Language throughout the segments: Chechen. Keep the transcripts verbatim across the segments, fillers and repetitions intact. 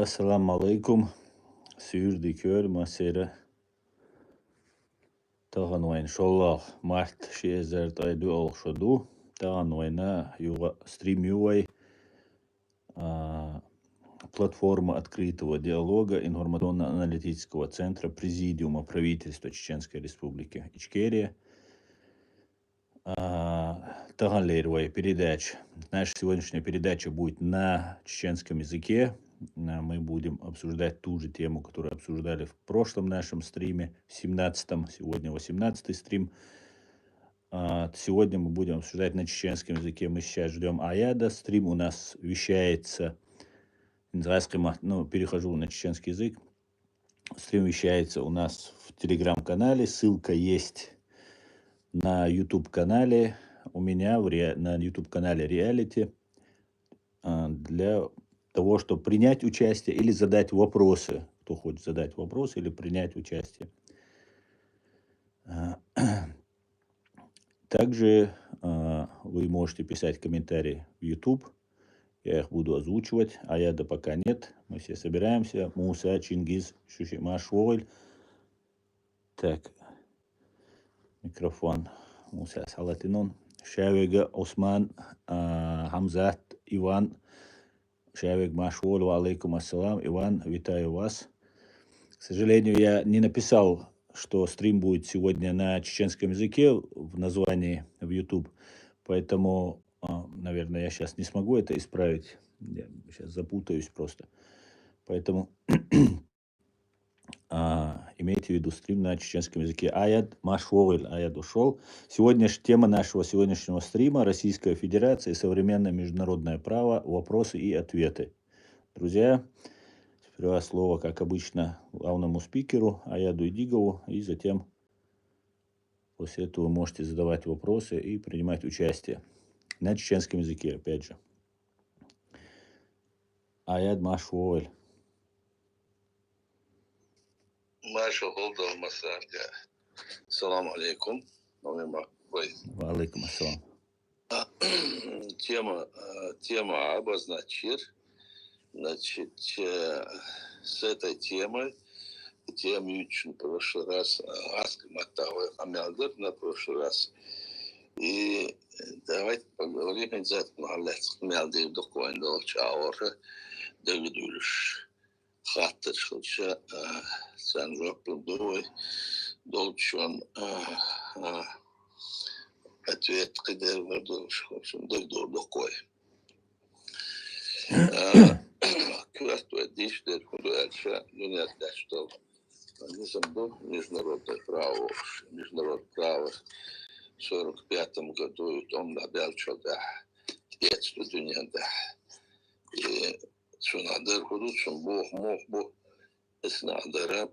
Ассаламу алейкум. Суьйре дика йойла массеран. Тахан вайна шоллагӀа март, ши эзар ткъе доьалгӀа шо ду. Тахан вайна юха стрим ю вай, а, платформа открытого диалога информационно-аналитического центра Президиума Правительства Чеченской Республики Ичкерия. А, тахан лерина вай передача. Наша сегодняшняя передача будет на чеченском языке. А, мы будем обсуждать ту же тему, которую обсуждали в прошлом нашем стриме, в семнадцатом. Сегодня восемнадцатый стрим. А, сегодня мы будем обсуждать на чеченском языке. Мы сейчас ждем Аяда. Стрим у нас вещается. Ну, перехожу на чеченский язык. Стрим вещается у нас в Telegram-канале. Ссылка есть на YouTube-канале. У меня в ре-, на YouTube-канале Реалити, а, для того, чтобы принять участие или задать вопросы. Кто хочет задать вопрос или принять участие. А, также, а, вы можете писать комментарии в YouTube. Я их буду озвучивать. Аяда пока нет. Мы все собираемся. Муса, Чингиз, Шуши, Машволь. Так. Микрофон Муса салатинон. Шавега, Осман, а, Хамзат, Иван. Шавег, Машволь, ва алейкум ассалам. Иван, витаю вас. К сожалению, я не написал, что стрим будет сегодня на чеченском языке в названии в YouTube. Поэтому, а, наверное, я сейчас не смогу это исправить. Я сейчас запутаюсь просто. Поэтому, а, имейте в виду стрим на чеченском языке. Аяд Машволь, Аяд ушёл. Сегодня ж-, тема нашего сегодняшнего стрима — Российская Федерация и современное международное право, вопросы и ответы. Друзья, сперва слово, как обычно, главному спикеру Аяду Идигову, и затем после этого вы можете задавать вопросы и принимать участие на чеченском языке, опять же. Аяд Машволь. Маша Холдова Масарга. Салам алейкум. Номер ма-, ой. Ва алейкум ассалам. А, тема, а, тема обозначир. Значит, э, с этой темой, тема очень в прошлый раз, э, аскматовой амялдер на прошлый раз. И давайте поговорим, обязательно, амялдер докуен долча аора дегдулш. Хаттар хилча, а, царна жоп лургда вай, долчун, а, а, ответ кхы дерг вар долуш, в общем, дерг дор доккхой. А, коьрта вай дийш дерг хӀун ду аьлча, дуьнен тӀехь долу низам ду международное право, международное право сорок пятом году и тӀом набелчал тӀехь, тӀецӀа ду дуьнен тӀехь. И цунах дар хӀун ду, цунах боху муха бу, эсна дара,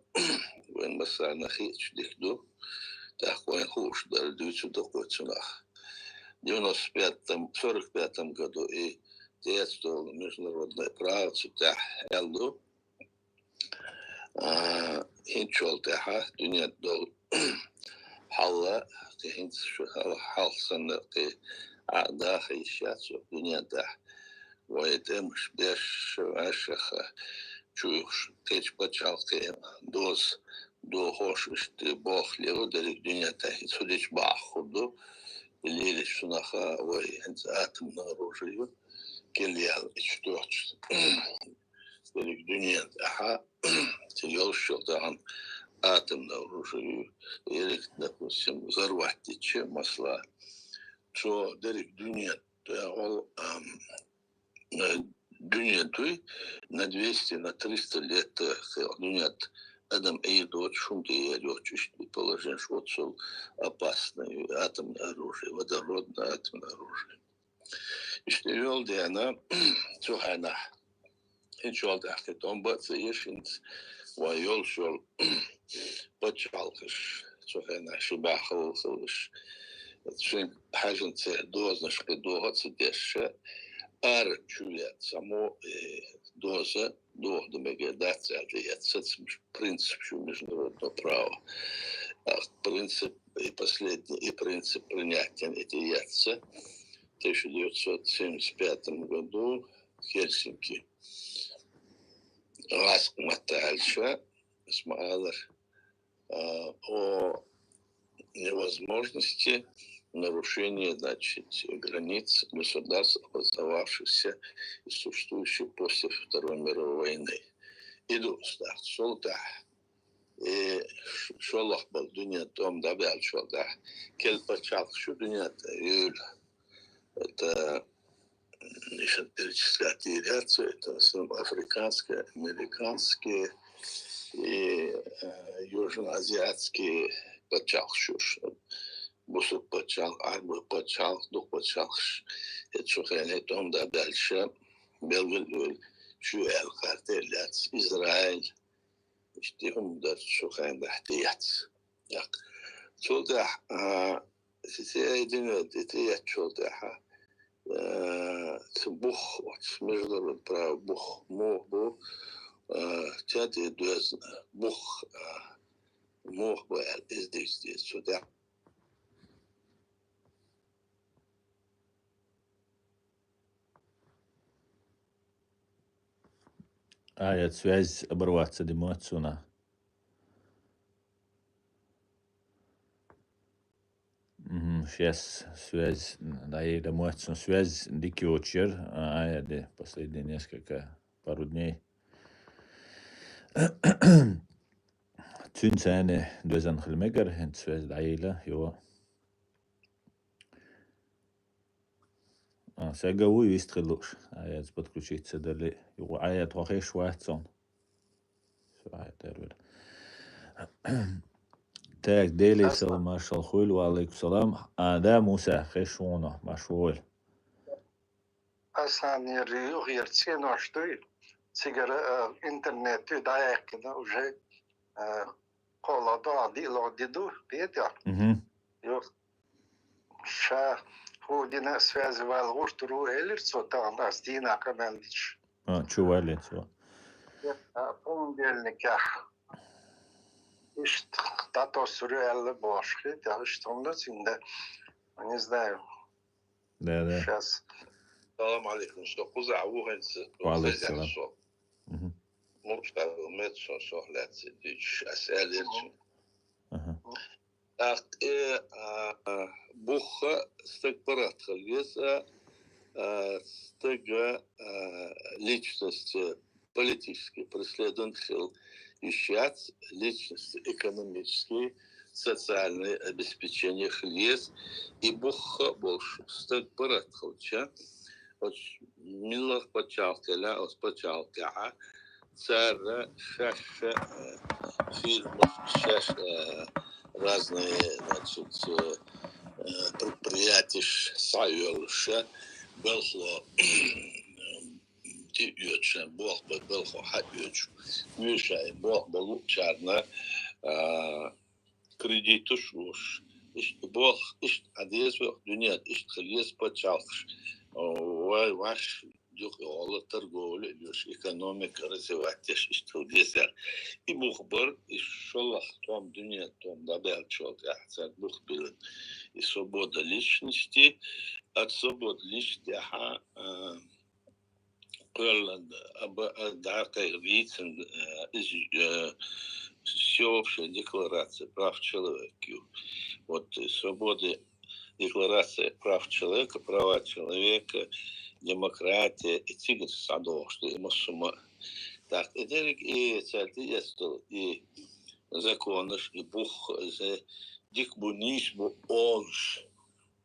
вайн массарна хиъча дика ду, тӀаккха вайн хууш дара дуьйцур ду кхо цунах. Девяносто пятом, сорок пятом году и тӀецӀа долу международное право цу тӀехь аьлла ду. А, хӀинцачул тӀаьхьа дуьнен долу хьал, кхин хӀинца шу хьал, хьалха санна кхин а даха йиш яц дуьнен тӀехь. Вай тӀемаш беш, ваьшшаха, чуьйхуш, кхечу пачхьалкхийн доза дохош, иштта бохле ву дерриг дуьнен тӀехь, и цу дича бахьа хӀур ду, и лелаш цунаха вай хӀинца атомное оружие ю, кхел яьлла ичу тоьхча. Дерриг дуьнен тӀехьа, цу йолуш йолу тахана атомное оружие ю, ерриг, допустим, взорвать дича, масала, цо дерриг дуьнен тӀехь, ам, э, дуьнен дуй на двести, на триста лет, э, дуьнен адам Ӏийр доцуш, хӀума тӀе ер йоцуш, иштта положение, оццул опасное атомное оружие, водородное атомное оружие. Иштта йолу дена, цу хенахь, хӀинцачул тӀаьхьа кхин тӀом бан а ца еш, хӀинца вайн йолуш йолу пачхьалкхаш, цу хенахь ши бӀе хала хиларш, шайн хьаьжна церан дозанаш кхин дохо а ца деш, ара чу веа цхьаммо, э, доза дохо дан мегар дац аьлла, эцна сацамаш, принципаш ю международного права. А принцип и последний, и принцип принятия эти яц тысяча девятьсот семьдесят пятом году в Хельсинки. гӀаскхи маттахь аьлча, ас ма аллара, а, о невозможности нарушения, значит, границ государств, образовавшихся и существующих после Второй мировой войны. И ду устав. Шолтахь, и ш-, шолгӀа болу дуьнен тӀом дӀабаьллачул тӀаьхьа, кел пачхьалкх шу дуьнен тӀе юьйлу. Это, м, ишан перечислять яц, это в основном африканские, американские и, э, южноазиатские пачхьалкх шуш. Бусург пачхьалкх, Ӏарбой пачхьалкх, дукха пачхьалкхаш. Эцу хенахь тӀом дӀабаьлча, белгал а йолу, чу аьлла карте лаьцна Израиль, иштта хӀума дара цу хенахь тӀеэцна. ТӀаккха цул тӀаьхьа, а, сисея дина тӀе тӀеэцначул тӀаьхьа, а, цу бух, оцу международный право бух муха бу, а, цаьрца доьзна бух, а, муха бу аьлла, иза дийца деза. Цу тӀаьхьа Аят, связь оборваться ди моьтту суна. Мгм, сейчас связь, да, и да моьтту суна, связь дика йоцуш яра, а, аят де, последние несколько, пару дней. Цуьнан царна доьзна хила мегара, хӀинца связь дӀайийла, йо. А, сага вуй вист хила лууш. Аят подключиться дали. Юха аят хьо хеш вац цунна. Всё, аят эр вира. Так, Деле салам, маршал хуйла, ва алейкум салам. А, да, Муса, хеш вуно, марш вуйла. Асан ер юхьера ценош дуй. Цигара, а, интернет дуй, дӀаяьккхина уже, а, кхоалгӀа догӀа диълагӀа ди ду, кхетий? Мгм. Юха ша хӀу дина связь вала гӀуртур ву элира цо тахана ас дийнахь къамел дича. А, чу валле цо. А, понедельникехь. Иштта дӀатоссур ю аьлла бохуш, кхетий, иштта хӀума ду цуьнан, не знаю. Да, да. Щас. Салам алейкум. Со кхузахь ву хӀинца. Ва алейкум салам. Со. Мгм. Муртаза мет со, со лаьцна дуьйцуш, ас аьллера цуьнга. Аха. ТӀаккха, э, а, бух стаг паргӀат хила веза, а, стага, а, личность политически преследован хила йиш яц, личность экономически, социальное обеспечение хила еза. И бух болуш стаг паргӀат хилча, оцу милла пачхьалкх елахь, оцу пачхьалкхехь цара шаьш, э, фирмаш, шаьш, э, разные, значит, э, э, предприятеш схьайоьллуш, белхало, ти оьцуш, болх бан белхало хьаоьцуш, оьшуш болх бан луучарна, а, кредиташ луш. Иштта болх, иштта Ӏа деза вай дуьненахь, иштта хила еза пачхьалкхаш. Вай ваьш дукха гӀолла торговля а йоьш, экономика развивать деш, иштта хила деза. И бух бар, и шолгӀа тӀом, дуьненан тӀом дӀабаьллачул тӀаьхьа цара бух биллина. И свобода личности, от свобода личности тӀаьхьа, а, кхоьллина, аба, а, дӀа кхайкха дийцина, а, иза, а, всеобщая декларация прав человека ю. Вот, э, свобода, декларация прав человека, права человека, демократия, и цигара схьадогӀуш ду и массо а. Так, и дерриг и цаьрга тӀеэцна долу и законаш, и бух, иза дика бу, нийса бу олуш.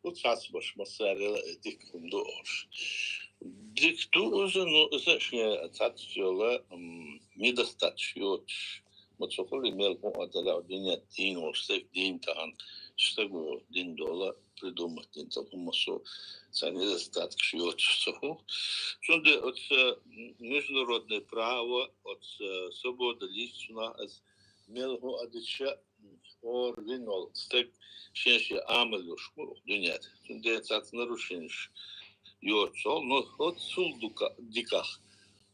Оцу цхьацбарш массарел а дика хӀума ду олуш. Дика ду иза, ну, иза шен цхьацца йолу, м, недостаток йоцуш. Ма ца хуьлу мел хӀун а дара, дуьнен дийна волуш стаг дийна тахана, стаго дина долу, придумать дина долу хӀума со, цхьа недостаткаш йоцуш ца хуьлу. Цундела оцу, м, международное право, оцу свобода личности, мел хӀун а дича, хӀора вина волу стаг шен-шен амал йолуш ву дуьнен тӀе. Цундела цаьрца нарушенеш йоцу, но оццул дука-, диках.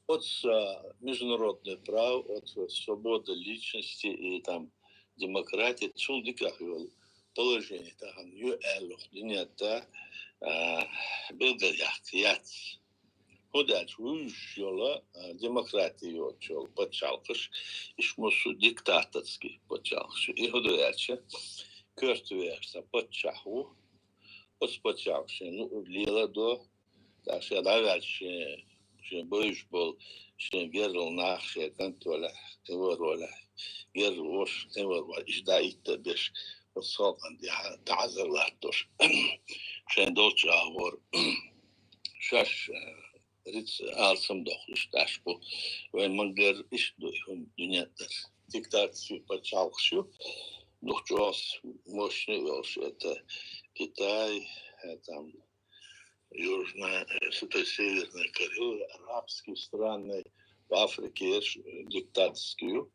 Оцу, а, международное право, оцу свобода личности и там демократия, цул диках йолу положение тахана ю аьлла дуьнен тӀе, а, билгалъяхка яц. ХӀунда аьлча вуьйш йола, а, демократи йоцуш йола пачхьалкхаш, иш массо диктаторский пачхьалкхаш. И хӀунда аьлча, коьрта вехаш цхьа паччахь ву, оцу паччахьо шен луъург леладо, тӀаккха шен дӀаваьлча шен, шен бевзаш болу, шен герзал нах шен кӀант валахь, кхин вар валахь, герзал вош, кхин вар валахь, иштта дӀахӀитта беш, оцу халкъана тӀехь таӀзар латтош. Шайн долчу агӀор шаьш, а, рицкъ алсам дохуш дӀаш бу. Вайн ма-гарра иштта ду и хӀума дуьнен тӀера. Диктаторский пачхьалкхаш ю, дукха чӀогӀа мощный йолуш, это Китай, э, там, Южная, э, с этой Северная Корея, арабские страны, в Африке, э, диктаторские.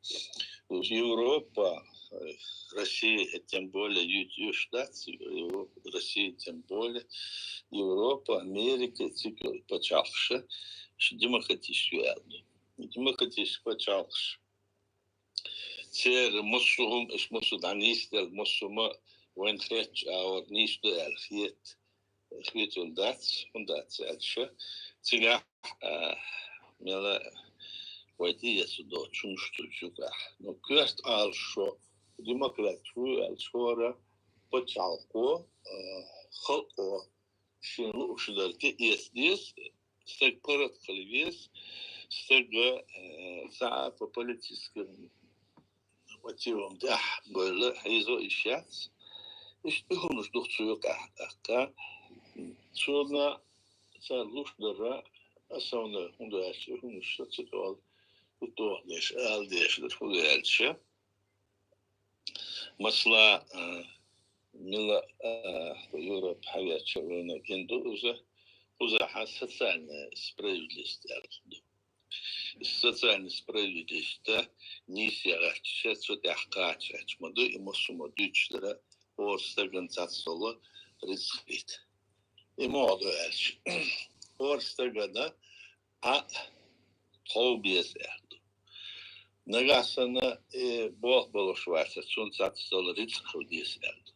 Европа, э, Россия, э, тем более, Ю-, Ю-, Штаты, Европа, Россия, тем более, Европа, Америка, цигара пачхьалкхаш, ш-, демократический аьлла. Демократический пачхьалкхаш. Церан массо а хӀума, иш массо а дӀанийсделла, массо а ма вайн хетча, а вот нийса ду аьлла хета. Хетар дац, хӀунда дац аьлча, цигахь, а, мела вай тӀеэцна доцу хӀумнаш ду цигахь. Ну, коьрта Ӏалашо, демократ ву аьлча, хӀора пачхьалкхо, а, халкъо шен луъуш дар тӀеэца деза, стаг паргӀат хила веза, стаг, а, цхьа а по политическим мотивам тӀехь бевлла хьийзо йиш яц. Иштта и хӀумнаш ду цу юкъахь тӀаккха. Цунна цара луш дара, основной хӀунда аьлча, и хӀумнаш ца тӀе олу, и тоха деш, ала деш дара, хӀунда аьлча. Масала, а, мила, а, Европа хьавечча вайна гина ду иза, кхузахь социальная справедливость аьлла ду. Социальная справедливость нийса яхьча, цу тӀехь кхача хьаьча ма ду, и массо а ма дуьйцуш дара, хӀора стагана цхьаццалла рицкъ хилийта. И муха ду аьлча, хӀора стагана Ӏа тхов беза аьлла ду. Нагахь санна и болх болуш вац, цунна цхьаццалла рицкъ хила деза аьлла ду.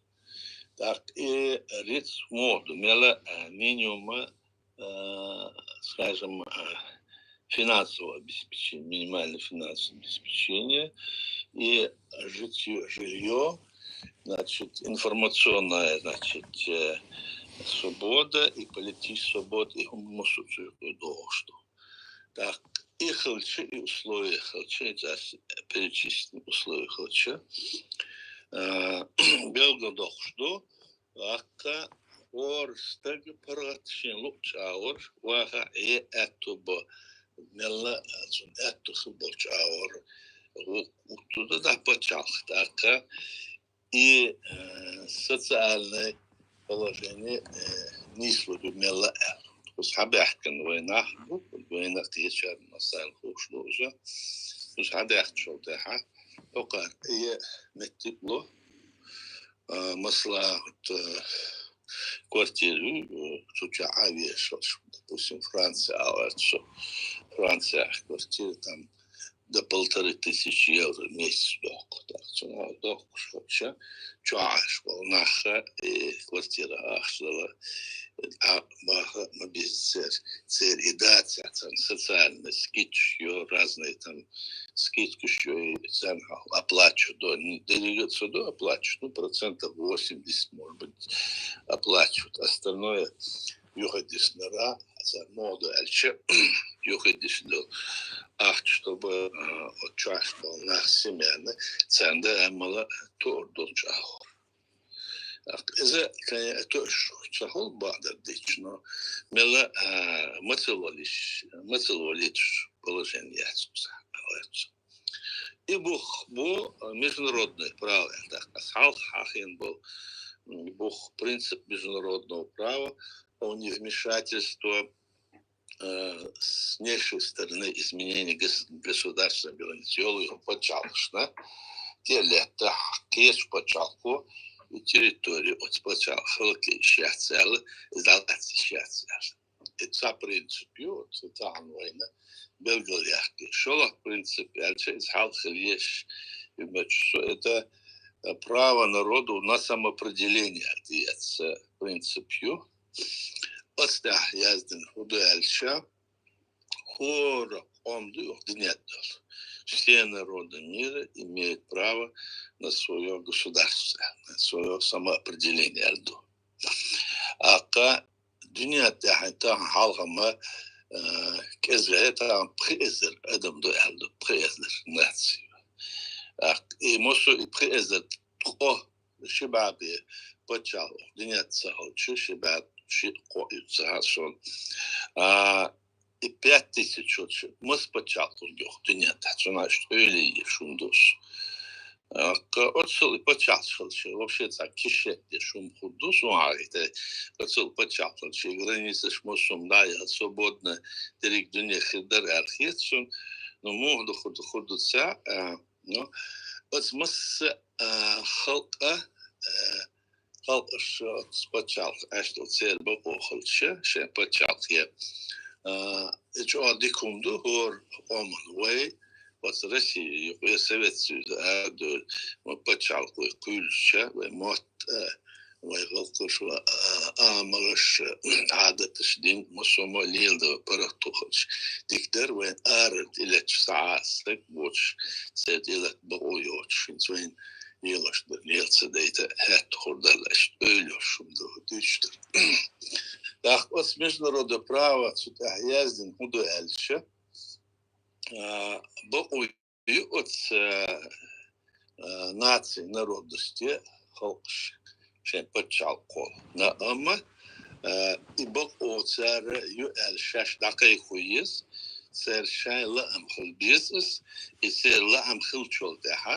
ТӀаккха и рицкъ муха ду, мела, а, минимума, а, скажем, а, финансовое обеспечение, минимальное финансовое обеспечение и житьё, жильё, значит, информационная, значит, э, свобода и политическая свобода, и хӀумма массо а цуьнга догӀуш ду. ТӀаккха и хилча, и условия хилча, и цӀа перечисленные условия хилча, а, билгалдоккхуш ду, тӀаккха хӀора стага паргӀат шен луъучу агӀор ваха Ӏе аьтту бо, мелла а цунна аьтту хир болчу агӀор гӀу-, гӀутту дан дӀа пачхьалкх. ТӀаккха и, э, социальное положение, э, нийслур ю мелла а аьлла. Кхуза хьабаьхкина вайнах бу, вайна кхечарна масала хууш ду иза. Кхуза хьадаьхкачул тӀаьхьа, хӀокхара и меттиг ло, а, масала, вот, э, квартира ю, э, цу чохь а вешалш, допустим, Франция, а, вот, цу Францияхь квартира, там, до полторы тысячи евро в месяц дохку. Так, цунах дохкуш хӀокху чохь Ӏаш болу нах, и квартира ахча дала, а, баха ма беза церан, церан и дацахь, царна социальный скидкаш йо, разные там скидкаш йо, и царна оплачивать до, деррига а ца до оплачивать, ну, процентов восемьдесят, может быть, оплачивать. Остальное юхадиснарг, цара муха ду аьлча, юхадисна долу ахча, чтобы, а, оцу чохь болу нах, семьяна, царна дан мала туур долчу агӀор. Иза, конечно, тоьуш ца хуьлу бакъдар дийцича, но мелла, а, мацалла валийта, мацалла валийташ положение яц кхузахь, оцу. И бух бу, а, международное право, аьлла тӀаккха. Ас хьалха хьахийна болу, м, бух принцип международного права о невмешательство, э, с внешней стороны изменения гос-, государственной границы. Йолу йолу пачхьалкхашна тӀе а летта, кхечу пачхьалкхо и территорию оцу пачхьалкхан хӀаллакйиш яц аьлла, иза дӀалаца йиш яц аьлла. И цхьа принцип ю, оцу тахана вайна билгалъяьккхи. ШолгӀа принцип аьлча, иза хьалха хила езаш ю моьттуш, со это, э, право народу на самоопределение аьлла дезаш принцип ю. Оцу тӀехь яздина хӀун ду аьлча, хӀора къам ду юха дунен тӀа долу. Все народы мира имеют право на своё государство, на своё самоопределение аьлла ду. ТӀаккха дунен тӀехь тахана хьалха ма, э, кӀезга, тахана пхи эзар адам ду аьлла ду, пхи эзар наци. ТӀаккха и массо а и пхи эзар къо ши бӀе бен паччахьалкх дунен тӀа ца хилча, ши бӀе ши къо ю ца хьа сон. А, и пять тысяч чу маса паччахьалкх хир ю юха дунен тӀа, цунах иштта эли еш хӀума ду со. ТӀаккха оццул и паччахьалкхаш хилча, вообще цхьа кишет деш хӀума хир ду со хьахийта. Оццул паччахьалкхаш хилча, и границаш массо а дӀа а яьлла, свободно дерриг дуьне хир дара аьлла хета суна. Ну, муха ду хир ду, хир ду ца, а, ну, оцу масса, а, халкъа, а, халкъаш оцу паччахьалкхе Ӏаш долу церан бакъо хилча, шайн паччахьалкхе, а, и чӀогӀа дика хӀума ду хӀора къоман. Вай оцу Россия юкъе, Совет Союза арадевлла, вайн паччахьалкх вай кхуьйлуча, вай мотт, а, вай гӀалкхаш, вай, а, амалш, а, Ӏадаташ, дин, массо а ма леладо паргӀато хилча. Дика дара вайн арара тӀелетташ цхьа а стаг воцуш, церан тӀелатта бакъо йоцуш, хӀинца вайна лелош дара, лела ца дайта, хӀетта хир дара аьлла, иштта эли еш хӀума ду, дуьйцуш дара. ТӀаккха оцу международное право цу тӀехь яздина хӀун ду аьлча, а, бакъо ю оцу, а, а, наций, народностей халкъаш шайн паччахьалкхо. Но амма, а, и бакъо цара ю аьлла шаьш дӀакхайкхо еза, церан шайн лаам хила беза иза, и церан лаам хилчул тӀаьхьа,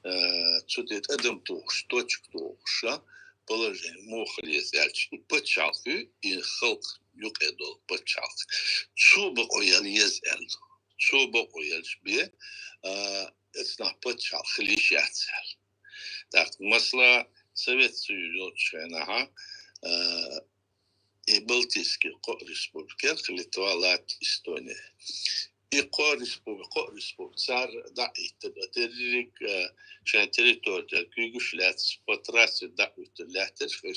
а, цу тӀе тӀадам тухуш, точка тухуш, а, положение муха хила еза аьлча, и паччахьалкх ю, и халкъ юкъе долу паччахьалкх. Цо бакъо яла еза аьлла ду. Цо бакъо елча бен, а, эцнахь паччахьалкх хила йиш яц аьлла. ТӀаккха, масала, Совет Союз йолчу хенахь, а, и Балтийский кхо республика, Литва, Латвия, Эстония. И кхо республи-, кхо республика, цара дӀахӀиттира, дерриг, а, шайн территори тӀера куьйгаш лаьцна, по трассе дӀахӀуьттур лаьттира,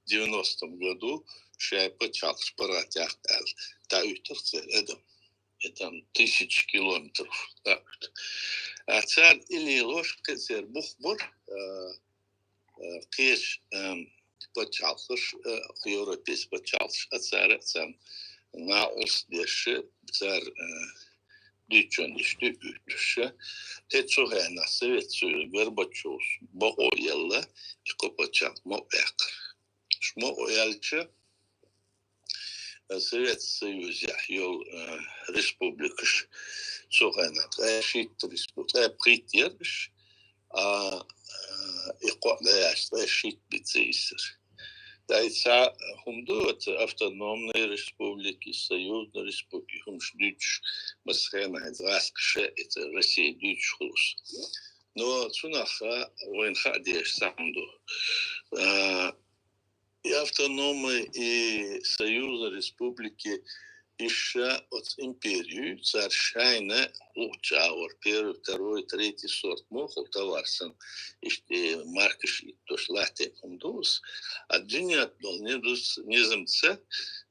девяностом году шайн паччахьалкхаш паргӀатъяккха аьлла, дӀахӀуьттура церан адам. И там тысячи километров дӀахӀуьттура. А цара и лелош кхин церан бух бара, а, а, кхечу, а, паччахьалкхаш, а, европейски паччахьалкхаш, а цара а царна накъост деш, цара, а, дуьйцучунна иштта уьттуш. ХӀинца цу хенахь Совет Союз, Горбачёвс бакъо елла, и кхо паччахьалкх мукъа яьккхира. Уьш мукъа яьлча, Совет Союзехь йолу, э, республикаш цу хенахь ткъе шийтта респу-, ткъе пхийтта яра уьш, а, э, и кхо а дӀаяьлча ткъе шийтта бен ца йисира. Ткъа и цхьа хӀума ду, оцу автономные республики, союзные республики хӀумаш дуьйцуш, массо а хенахь иза гӀаскхаша, иза Россия дуьйцуш хуьлуш. Но цунах а вайна хаа дезаш цхьа хӀума ду. А, и автономные, и союзные республики, иша оцу империю, цара шайна лучший агӀор, первый, второй, третий сорт, мохал товар санна, иштта маркаш иттош латтийна хӀума ду иза. А дуьненна долу низамца,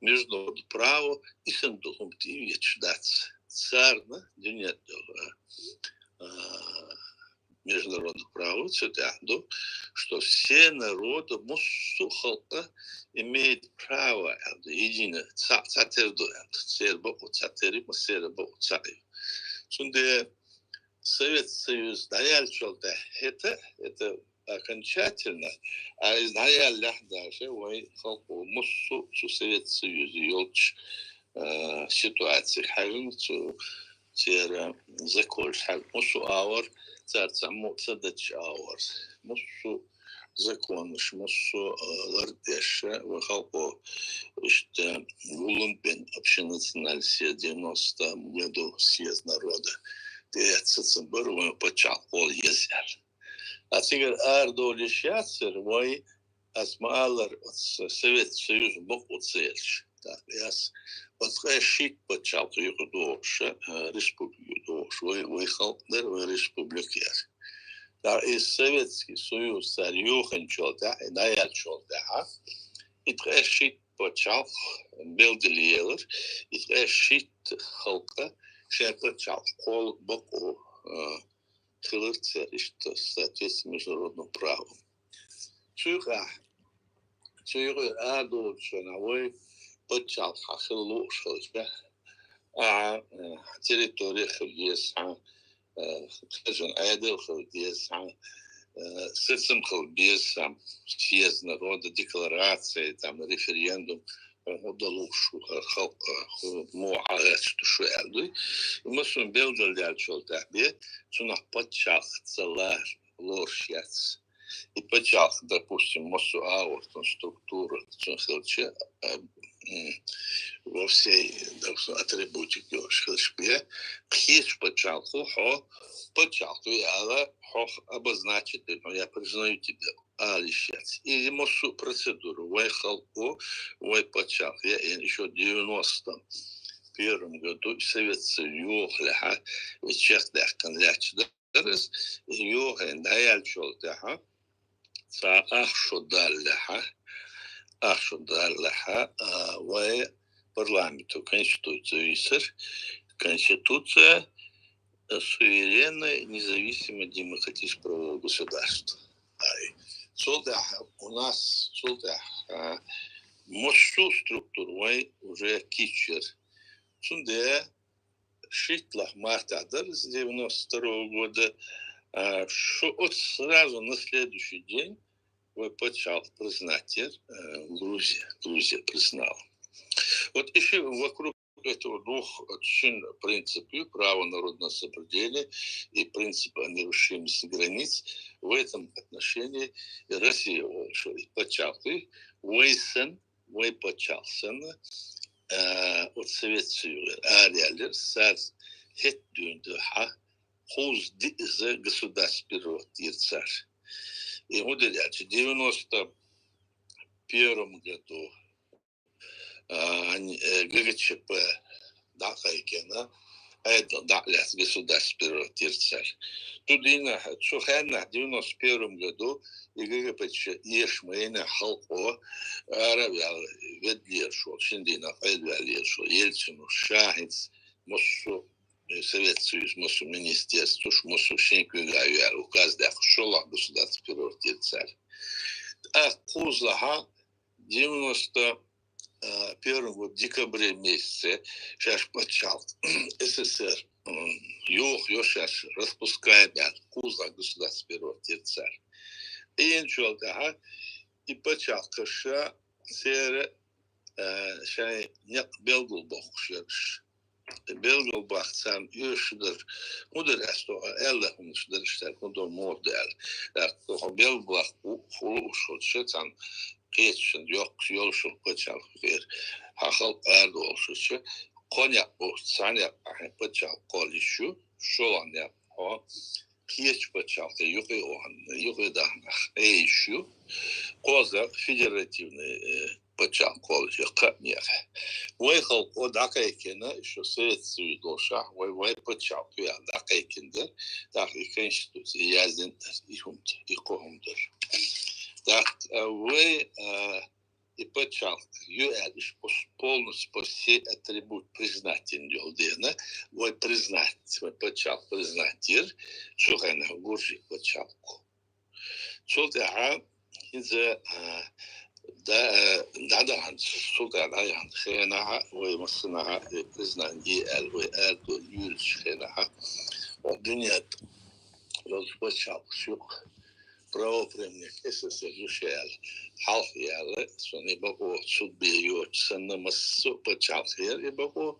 международное право, и санна долу хӀума тӀе а ветташ дац. Царна дуьненна долу, а, международное право цу тӀехь ду, что все народы, массо а халкъ имеет право, аьлла ду, едино, цхьа, цхьатерра ду, аьлла ду, церан бакъо цхьатерра ю, массеран бакъо цхьаъ ю. Цундела Совет Союз дӀаяьллачул тӀехь хӀета, это окончательно, а иза дӀаяьллехь даже вайн халкъо массо а цу Совет Союзе йолчу, э, ситуацех хьаьжна, цу церан законаш хьаьжна, массо а агӀор, цара цхьаммо ца дечу агӀор. Массо а законаш, массо а, э, лардеш, вайн халкъо иштта гулам бина общенациональный съезд девяностом году, съезд народа, тӀеэцна сацам бара, вайн паччахьалкх кхолла еза аьлла. А цигара арадовла йиш яцара, вай, ас ма-аллара, оцу Совет Союз бакъо ца елча. ТӀаккха ас оцу ткъе шийтта паччахьалкх юкъа догӀуш, а, республика юкъа догӀуш, вай, вай халкъ дара, вай республика яра. ТӀаккха и Советский Союз цара йохийначул тӀаьхьа, и дӀаяьллачул тӀаьхьа, и ткъе шийтта паччахьалкх белгалъелар, и ткъаь шийтта халкъ шоай паччахьалкх кхолларгболх, э, хилар цар иштта, соответственно международному праву. Цу юкъе, цу юкъера арадоагӀача хана вай паччахьалкх хьахила лууш хилча, а, э, территори хила еза хьа, э, хержан Ӏаьдал хила деза хьа, э, сацам хила беза хьа, съезд народа, деклараци, там, референдум, э, хӀу далуш шу, э, халкъ, э, хӀу мугӀа гӀерташ ду шу аьлла дуй. И массо а белгалдаьлчул тӀехьа бе, цунах паччахьалкхаца лар-, лоруш яц. И паччахьалкх, допустим, массо а агӀортан структура цун хилча, э, м, во всей, допустим, атрибутике йолаш хилча бе, кхеча паччахьалкхо хьо паччахьалкх ва аьле, хьох обозначить ду, ну, я признаю тебя, ала йиш яц. И массо а процедура вай халкъо, вай паччахьалкх яьяьнна ещё девяносто первом году Совет Союза йохалехьа, чакхдаьккха лаьтташ дар из, йохаяьнна дӀаяьлчул тӀехьа, цхьа ах шу далалехьа, ах шу далалехьа, а, вай парламенто конституци йийсар, конституци, э, суверенного, независимого, демократического правового государства. Ай. Цул тӀехьа у нас, цул тӀехьа, а, массо а структура вай уже кийчъяьр. Цудухьа шийтталагӀа мартахь дар из девяносто второго года, а, шу оцу сразу на следующий день вай паччахьалкх признать яьр, э, Грузия, Грузия признала. Вот ещё вокруг этого двух, э, шин принципов, право народного самоопределения и принцип о нерушимости границ, в этом отношении и Россия, о, шо, и паччахьалкх, вай санна, вай паччахьалкх санна, э, оцу Совет Союзера араяьллера, цар хӀетта дуьйна ду хьа, кхузза диъазза государство переворот дира цар. И хӀун дира аьлча, девяносто первом году, а, они, э, ГГЧП дӀакхайкхина, Ӏаьдал дӀа а лаьцна государство переворот дира цар. Цу дийнахь, цу хеннахь, девяносто первом году, и ГГПЧ эшам йина халкъо ара а ваьлла, ведалера шо, шин дийнахь къайлаваьллера шо, Ельцин ша хӀинца массо а, э, Совет Союз, массо а министерствош, массо а шен куьйга а ваьлла, указ даьккха, шоллагӀа государство переворот дира цар. ТӀаккха кхузза хьа, девяносто первом году декабре месяце шаьш паччахьалкх СССР, м, йохайо шаьш, распускаем аьлла, кхузза государство переворот дира цар. И йинчул тӀехьа и паччахьалкхаш церан, э, шайн некъ белгалбохкуш яр уж. Белгалбаккха царна оьшуш дар, хӀун дар аьлча, аьлла хӀуманаш дар уж, цаьрга хӀун дар, муха дар аьлла. ТӀаккха хьо белгалбаккха ху-, хулуш хилча, царна кхеташна йоккхуш йолуш паччахьалкх хир. Хьан халкъ арадолуш хилча, кхо некъ бу, цхьа некъ ахьа паччахьалкх кхолла йиш ю, шолгӀа некъ хьо кхечу паччахьалкхе юкъе а вахана, юкъе а дахана, хьо йиш ю, кхозлагӀа федеративный, э, паччахьалкх кхолла йиш ю кхаа некъехь. Вай халкъо дӀакхайкхина, ишо Совет Союз долушшехь, вай, вай паччахьалкх ю аьлла дӀакхайкхина дара, тӀаккха и конституци яздина дара, и хӀума дара, и кхо хӀума дара. ТӀаккха, а, вай, а, и паччахьалкх ю аьлла, уьш пос-, полностью по всей атрибут признательный йолу дела, вай признать, вай паччахьалкх признать йира, цу хенахь Гуржий паччахьалкхо. Цул тӀаьхьа хӀинца, а, да-, а, дӀадаханчу, цул тӀаьхьа дӀадаханчу хенахь, вай массанхьа, э, признание аьлла, вай аьлла йолчу хенахь, оцу дуьнен тӀе йолчу паччахьалкхаш юкъа правопреемник СССР ю ша аьлла, хьалха яьлла, цунна и бакъо цу бен йоцуш санна, массо а паччахьалкх яра и бакъо,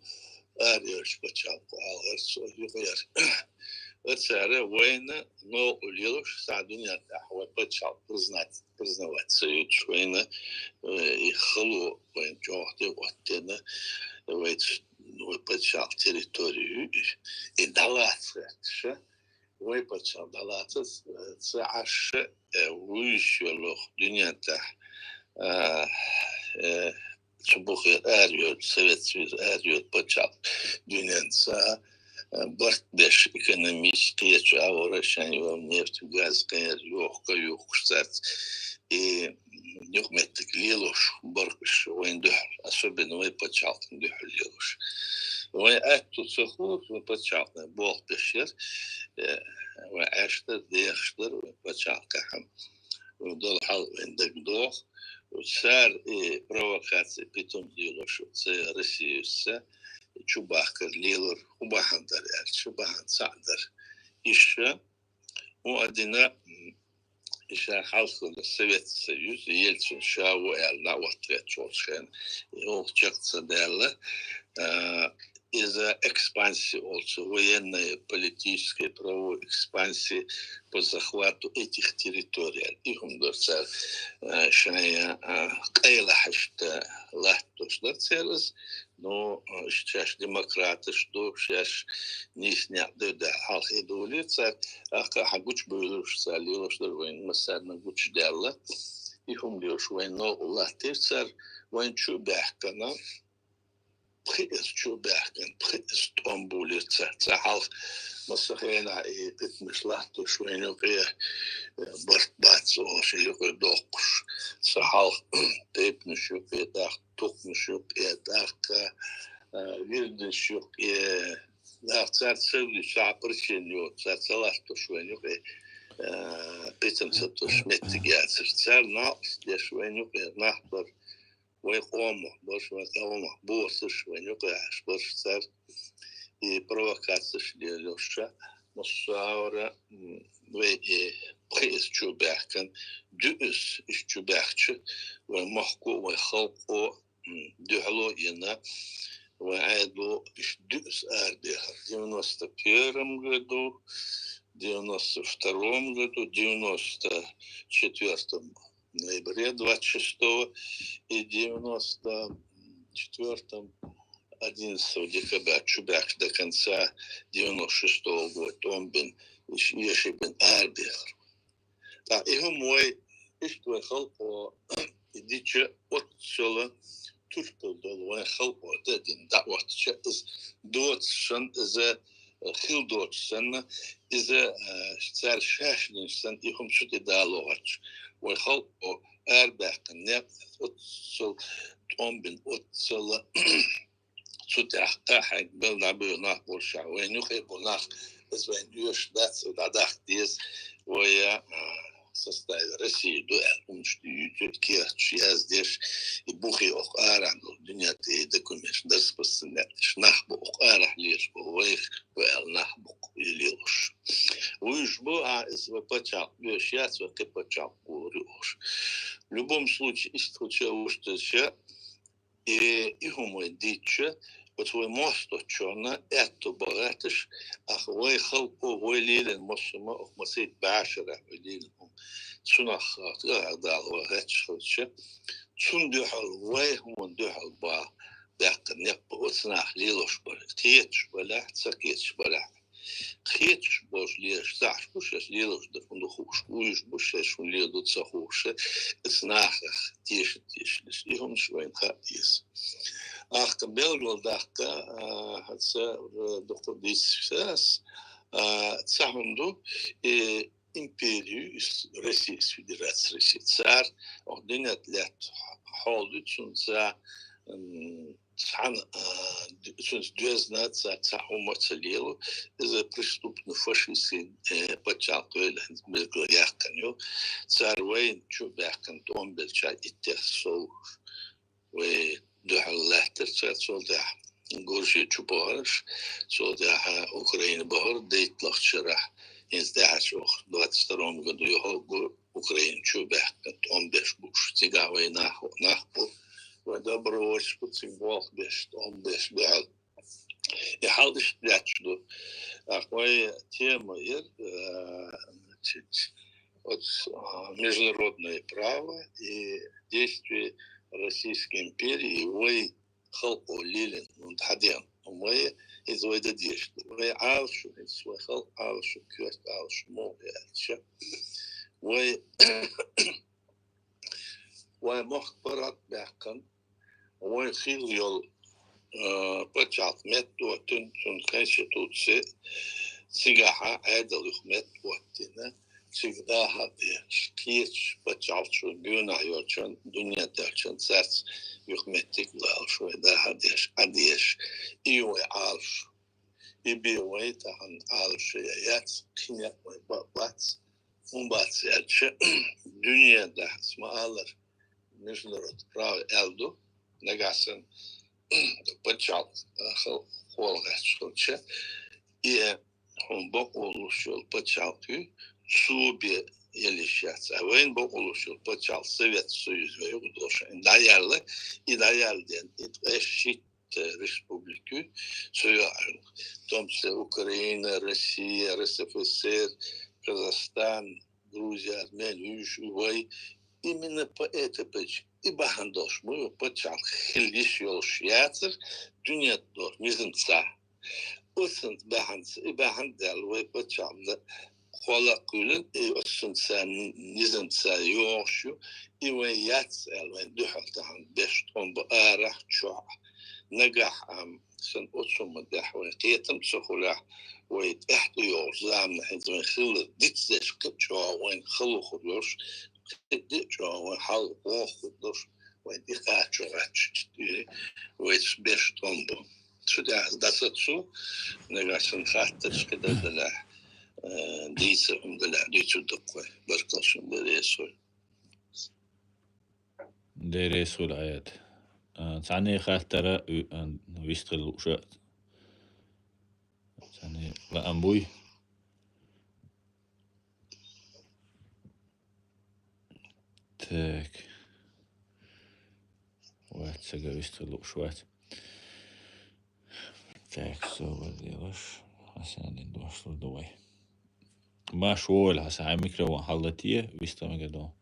арайоьллачу паччахьалкхо хьалхара цо юкъера. Оцара вайна новкъа лелош, схьа дуьнен тӀехь вай паччахьалкх признать, признавать ца йойтуш вайна, э, и хало вайна чӀогӀа тӀе а оттина, вай ц-, вай паччахьалкх территорию и дӀалаца гӀерташ, вай паччахьалкх дӀалаца ца Ӏаш, э, вуьйш йолу дуьнен тӀехь, э, э, цу бухе арайоьду, Совет Союз арайоьду паччахьалкх дуьненца, э, барт беш экономически кхечу агӀора шайн йолу нефть, газ, кхеран йохка юхкуш цаьрца. И юкъаметтиг лелош бар-кх уж вайна дуьхьал, особенно вай пачхьалкхана дуьхьал лелош. Вайна аьтту ца хулар, вай пачхьалкхе болх беш яр, э, вай Ӏеш дар, дехаш дар вай пачхьалкхехь. Вай долу хьал вайна дагадогӀу. Цара и провокаци, питум лелош, цу Россица чубахкар лелар хӀун бахьана дара аьлча, бахьана цхьаъ дара. Иштта, хӀун а дина, м, иштта хьалха Совет Союз, Ельцин ша ву аьлла, дӀа оттаьрчу волчу хенахь, и оха чекх ца даьлла, а, иза экспансия олу, военная, политическая, правовая экспансия по захвату этих территорий. И хӀума дара цара, а, шайн, а, къайлахьашта латтош дара церан иза. Ну, шаьш демократаш ду, шаьш нийса некъ ду, да, хьалха и долийра цара, тӀаккха хьан гучубевлларш цара лелош дара вайна, массарна гучудаьлла. И хӀума лелош вайна новкъа латтийра цара, вайна чу а баьхкина, пхи эза чу а баьхкина, пхи эза тӀом булийра цара. Цхьа хьалха массо хенахь и питамаш латтош вайна юкъе, э, барт бац олуш, юкъе доккхуш. Цхьа хьалха тайпанаш юкъе, тӀаккха тукхамаш юкъе, тӀаккха, э, вирдаш юкъе. ТӀаккха цара ца вуьйцу, цхьа а причина йоцуш, цара ца латтош вайна юкъе, э, питам ца тосуш меттиг яцара. Цара накъост деш вайна юкъе нах бара, вай къомах барш, вай къомах боцурш, вайна юкъе Ӏаш барш цара, и провокацеш лелош, массара, м, вай и пхи эза чу баьхкина, дуьхьал иштта чу баьхча, вай махко, вай халкъо, м, дуьхьало йина, вай Ӏедало иштта дуьхьал арабехар. Девяносто первом году, девяносто втором году, девяносто четвёртом ноябре двадцать шестого и девяносто четвёртом одиннадцатого декабря чу баьхкина до конца девяносто шестого года тӀом бина, иш-, еший бина арабехар. Ткъа и хӀума вай, иштта вай халкъо и дича, оццул турпал долу вайн халкъо дан дина дӀаоттича, иза доцуш санна, иза, э, хила доцуш санна, иза, э, цара шаьш динчу санна, и хӀума цу тӀе далош. Вай халкъо арабаьккхина некъ, оццул тӀом бина, оццул цу тӀехь кхахьа белла дӀабевлла нах болуш, вайна юкъе болу нах, иза вайна оьшуш дац, вай дӀадахка деза, вай, а, составе России ду аьлла, хӀуманаш дуьйцу, кехаташ яздеш, и бухе оха арахь долу дуьнен тӀе и документаш распространять деш нах бу, оха арахь лелаш бу, вайх бу аьлла нах бу-кх и лелош. Вуьш бу, а, иза вай пачхьалкх оьшуш яц, вай кхин пачхьалкх гӀур ю оха. В любом случае, иштта хӀума вуьш деза, и, и хӀума вай дийцча, оцу вай мостагӀчунна аьтту бан гӀерташ, аха вай халкъо, вай лелийна массо а хӀума, оха массайта бӀешарахь вай лелийна хӀума, цунах тӀехьа дала вай гӀерташ хилча, цунна дуьхьал, вай хӀуманна дуьхьал бан баьккхина некъ бу оцу наха лелош бара, кхеташ балахь, ца кхеташ балахь. Кхеташ болуш лелаш ца Ӏаш бу шаьш лелош дар хӀун ду хууш, вуьш бу шаьш хӀун леладу ца хууш, оцу нахах теша-тешалаш. И хӀуманаш вайна хаа деза. Ахка белгал даккха, а, хьаца, а, дукха дийцича ас, а, цхьа хӀума ду, и империю, ис-, Российская Федерация, Россия, цара, оха дуьнен тӀе лаьтта хьол ду, цунца, м, цхьана, а, д-, цунца доьзна цара цхьа хӀума ца лело, иза преступно-фашистский, э, пачхьалкх вай лаьцна мегла яьккхина ю. Цара вайна чу баьккхина тӀом белча иттех сов вай дуьхьал лаьттара цара, цул тӀаьхьа Гуржи чу бахараш, цул тӀаьхьа Украина бахара, дейтталагӀчу шарахь, хӀинца тӀаьхьа чохь, двадцать втором году юха Гу-, Украина чу баьккхина тӀом беш бууш. Цигахь вай нах, нах бу, вай добровольцы бу, цига болх беш, тӀом беш баьхьал. И хьал иштта лаьтташ ду. Ахь вай тема яра, а, значит, оцу, а, международное право и действия Российской империи, вай халкъо лелийна, ну, дӀадеана. Вай, иза вай дан дезаш ду. Вай Ӏалашо, иза вай халкъ Ӏалашо, коьрта Ӏалашо, муха аьлча. Вай, вай мохк паргӀат баьккхина, вай хилла йолу, а, пачхьалкх меттаоттина, цуьнан конституци цигахьа Ӏедал юха меттаоттина, цига дӀахо деш, кхечу пачхьалкхашна, боьнахь йолчун, дуьнен тӀехь йолчун цаьрца юха меттиг лалуш вай дӀахо деш, Ӏа деш, и вай Ӏалашо. И бен вай тахана Ӏалашо яц, кхин некъ вай бакъ бац, хӀун бац аьлча, дуьнен тӀехь ма-аллара, международное право аьлла ду, нагахь санна пачхьалкх хала гӀерташ хилча, и хьуна бакъо луш йолу пачхьалкх ю, цо бен яла йиш яц. А вайна бакъо луш йолу пачхьалкх Совет Союз вай юкъа долуш, и дӀаяьлла, и дӀаяьлла ден, и ткъе шийтта республика ю, цо йоӀ, в том числе Украина, Россия, РСФСР, Казахстан, Грузия, армян, уьш, вай. Именно поэтому и бахьана долуш ма ю, пачхьалкх хила йиш йолуш яцара дуьнен долчу низамца. Оццунца бахьанца, и бахьана даьлла вай пачхьалкх кхолла а кхоьллина, и оццунца низамца йогӀуш ю, и вайн яц аьлла, вайн дуьхьал тахана беш тӀом бу арахь, чохь. Нагахь а сан оцу хӀуманна тӀехь вайн кхетам ца хуьлахь, вай тӀехь тӀейогӀучу заманахь хӀинца вайн хилар дицдеш кхин а чӀогӀа вайн хала хир долуш, кхин а чӀогӀа вайн хьал гӀо хир долуш, вайн тӀекхачо гӀаьттича, вайца беш тӀом бу. Цу тӀехь дӀасацу, нагахь санна хаттарш кхидӀа далахь, э, дийца хӀума далахь, дуьйцур ду-кх вай. Баркалла шуна, Дела реза хуьлда. Дела реза хуьлда, Ӏайад. А, цхьанне хаттара, уь-, а, вистхила лууш а. Цхьанне лаам буй? Так. Вац, цига вистхила лууш вац. Так, собар делаш. Хьасан дин дошлур ду вай. Маш вогӀийла, Хьасан, хьайн микрофон хьаллатае, вист мегар ду.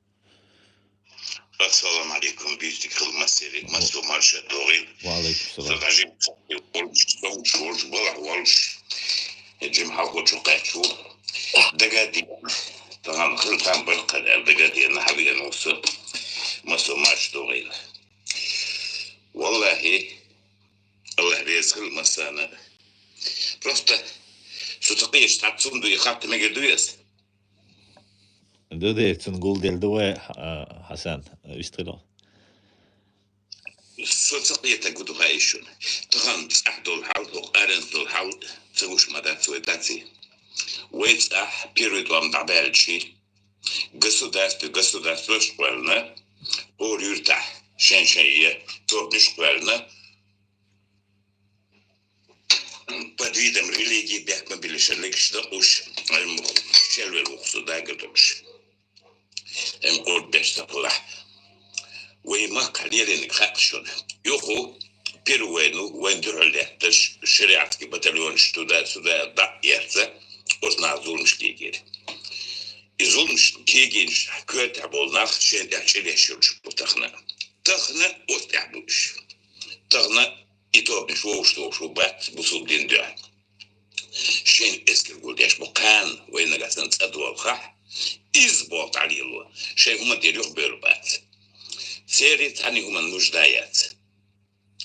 Ассаламу алейкум, бийстиг хила массериг, массо марша догӀийла. Ва алейкум салам. Сан хажим, волуш, балахь волуш, жим хьалхочу кхаьчу. Дагадеана, тахана хила там баркалла аьлла, дагадеана, хьавеана ву со, массо марша догӀийла. Валлахи, Аллах реза хила массарна. Просто со ца кхеташ, цхьацца хӀума ду, и хатта мегар дуй ас? Ду дера, цунна гулделла ду вай, а, Хьасан, вистхила. Со ца кхетарг хӀун ду хаий шуна? Тахана цӀахь долу хьал, хӀокху аренца долу хьал ца гуш ма дац вай, дац и? Вай цӀахь первый тӀом дӀабаьлчи, государство, государствош кхоьллина, хӀора юьртахь шайн-шайн тобанаш кхоьллина, под видом религии бехк ма биллиша легаш дан уьш, ам, шелвел ву-кх со дагадогӀуш. Ам, кху беш ца хилахь. Вай махкахь лелийнарг хаьа шуна. Юха первый вайна, вайна дуьхьал лаьтташ, шариатский батальонаш туда-сюда дӀа а эцна, оцу наха зуламаш кегийра. И зуламаш кегийнаш коьртехь болу нах шайна тӀехь чӀир еш йолуш бу тахана. Тахана оцу тӀехь бу уьш. Тахана и тобанаш вовшах вовшах бац бусулба дин дуьхьа. Шайна эскар гулдеш бу кхана, вай нагахь санна цӀа долхахь, иза болх дӀалело, шайн хӀуманна тӀера юхабевлла бац. Церан цхьанна хӀуманна нужда яц.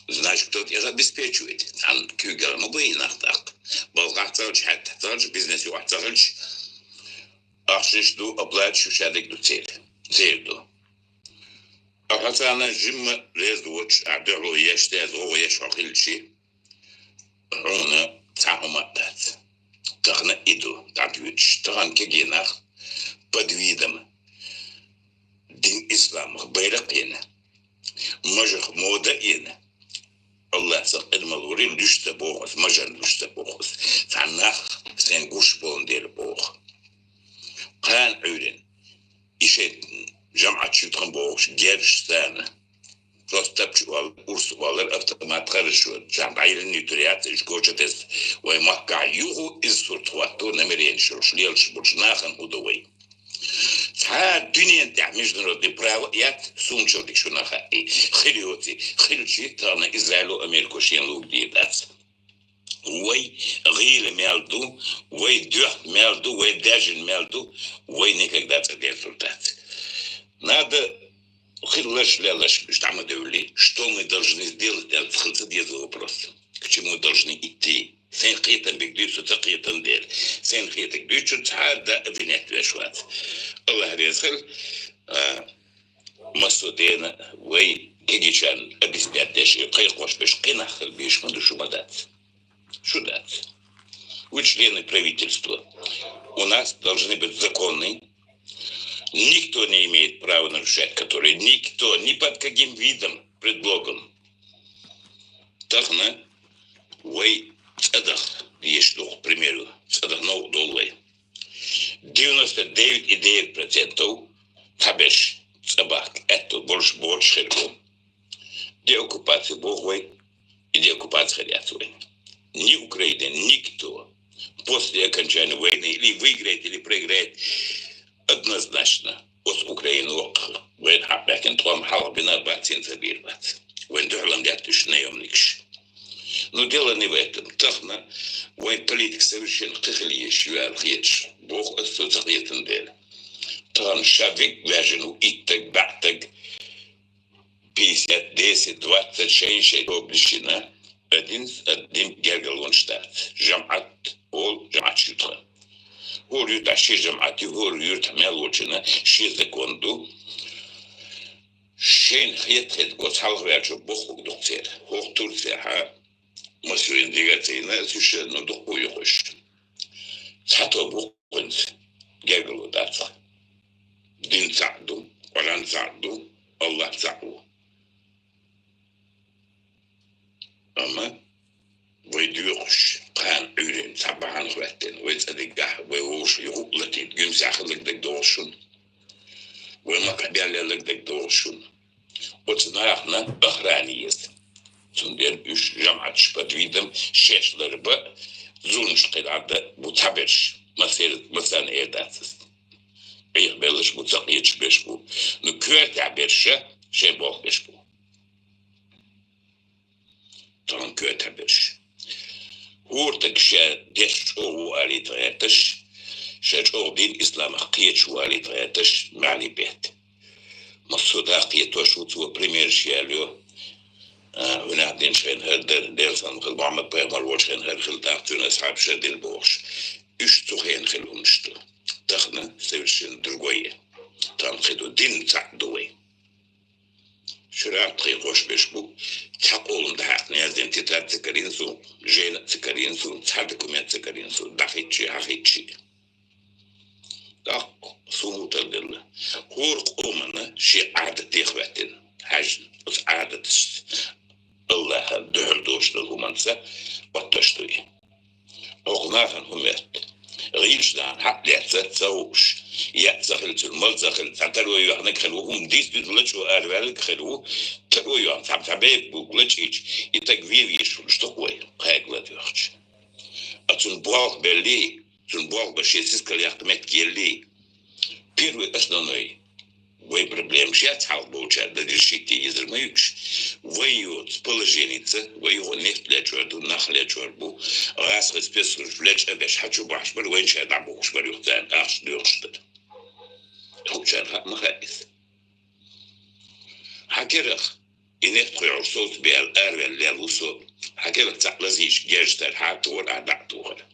Значит, кто-то их обеспечивает. Цхьана куьйгалла ма бу и нах тӀаккха. Балхахь ца хилча, хьаьттахь ца хилча, бизнес юкъахь ца хилча, ахчанаш ду, оплаташ ю, шадерг ду церан. Церан ду. Ахьа царна жимма реза воцуш, ахь дуьхьало еш, деза гӀо еш хьо хилчи, хьуна цхьа хӀума а дац. Тахана и ду, дӀадоьдуш. Тахана кегий нах под видом дин исламах байракх йина, мажах мода а йина. Аллах сан къинхетам лур, луьш ца боху ас, мажарна луьш ца боху ас. Цхьа нах сайн гуш болун дела боху. Кхана Ӏуьйрина. И шайн жамӀат чу тхан бохуш, герзаш царна. Просто тапча валар, урс валар, автомат хорошо, жамӀ дӀайиллина юьтур яц, иш коча тесна. Вай махкахь юха иза сурт хӀотто намеренаш йолуш, лелаш болчу нахана хӀун до вай? Цхьа дуьнен тӀехь международный право яц, суна чалдиг шуна хаьий, хир йоций, хилчи, тахана Израило, Америко шен лугу дийр дац. Вай гӀийла мел ду, вай дуьхьа мел ду, вай даьжна мел ду, вай никогда цӀа дерзур дац. Надо хилларш, лелларш уьш дӀа ма девлли, что мы должны сделать, аьлла, хила ца деза вопрос. К чему мы должны идти? Сайн кхетам биг дуьйцу, ца кхетам дела. Сайн кхетаг дуьйцу, шу цхьа а да обвинять веш вац. Аллах реза хила, а, массо а дена вай кегийчарна объяснять деш, и кхайкхош беш, кхин нах хила безаш ма ду, шу ма дац. Шу дац. Вы члены правительства. У нас должны быть законы. Никто не имеет права нарушать которые. Никто, ни под каким видом, предлогом. Тахан вай цӀадаха дезаш ду, к примеру, цӀадаха новкъа довла вай. Девяносто девять и девять процентов цхьаберш цӀабахка аьттув болаш боцуш хир бу. Деоккупация боху вай, и деоккупация хир яц вайна. Ни Украина, никто после окончания войны или выиграет, или проиграет, однозначно оцу Украина воккха вайна хьакъ баьхкина тхо-м хьалха бина бац, хӀинца бийр бац. Вайна дуьхьал-м даьтташ наемникаш. Ну, дело не в этом. Тахан вайн политика совершенно кхин хила езаш ю аьлла хеташ. Боху аса, со ца хетан дела. Тахан ша вик ваьжна ву иттаг, баьттаг, пятьдесят, десять, двадцать, шайн-шайн тоба дишина, один с одним гергарлонаш дац. ЖамӀат олу, жамӀаташ ю тхан. ХӀора юьртахь шен жамӀат ю, хӀора юьртахь мел волчунна шен закон ду. Шайна хетта-хетта оцу хьалхаваьллачо бохург ду-кх церан. ХӀокху Турцехьа массо а делегаци йина, цуьнан шарна дуккха а ю уьш. Цхьа тоба ву хӀинца, гергарло дац-кх. Дин цхьаъ ду, Къуръан цхьаъ ду, Аллах цхьаъ ву. Амма вай доькъуш, кхана Ӏуьйранна цхьа бахьана хӀоьттина, вай цӀа дигахь, вай вовшах юха а латийта, гуьмсехь хилларг дагадогӀуш шуна. Вай махкахь баьлла лаг дагадогӀуш шуна. Оцу нахана охрана еза. Цундела уьш жамӀаташ под видом шаьш ларбан, зуламаш кхин дӀа дан бу цхьаберш, массер-, массарна эр дац аса. Ӏехабелларш бу, ца кхеташ берш бу. Ну, коьртехь берш шайн болх беш бу. Тахана коьртехь берш. ХӀора стаг ша деш чӀогӀа ву алийта гӀерташ, ша чӀогӀа дин исламах кхеташ ву алийта гӀерташ, маьӀне бетта. Массо а даккха кхетош ву, цо примерш яьлла ю. А, хӀунах динчу хенахь хӀара дара, Делан салам хила, Мухьаммад-пайхамар волчу хенахь хӀара хила, тӀаккха цуьнан асхьабаша дина бохуш. Уьш цу хенахь хилла хӀуманаш ду. Тахана совершенно другое. Тахана кхин ду, дин цхьаъ ду вай. Шуьрахь тхайкхош берш бу, цхьа къолам дӀахьаькхна яздина тетрадь ца карийна суна, жайна а ца карийна суна, цхьа документ ца карийна суна, дӀахӀиттича, хьахӀиттича. ТӀаккха суна хӀун тардилла? ХӀора къоманна шен Ӏадат деха хӀоьттина, хьаьжна, оцу Ӏадаташца, Аллахьан дуьхьал доцуш долу хӀуманца оттош ду и. Оха нахана хӀун моьтту? ГӀийлачу нахана хьаъ лаьцна ца хууш, яа ца хилла, цуьнан мала ца хилла, цхьа таро йоьхнарг хир ву, хӀума дийца дуьзна лачкъо араваьлларг хир ву, таро йоьхна цхьа, цхьа бепиг бу лачкъийча, и стаг вен везаш хӀуманаш ду-кх вай, кхаьга ладоьгӀча. А цунна болх белли, цунна болх бан шен сискал яккха меттиг елли, первый, основной, вай проблемаш яц хьалха болчара дан решить е езар ма ю уьш. Вай йоцу положеница, вай юха нефть лечкъор ду, нах лечкъор бу, гӀазкхийн спецслужба лечкъа а беш, хьан чу бахьаш бара, вайна ша дӀабохуш бара юха царна ахча доьхуш дара. Хуучарна хаа ма хаьа иза. Хьан керах, и нефть кхуьйхьуш совца беала араваьлла лелла ву со, хьан керах цхьаъ лазийча герз тара, хьан а тохара, ахь дӀа а тохара.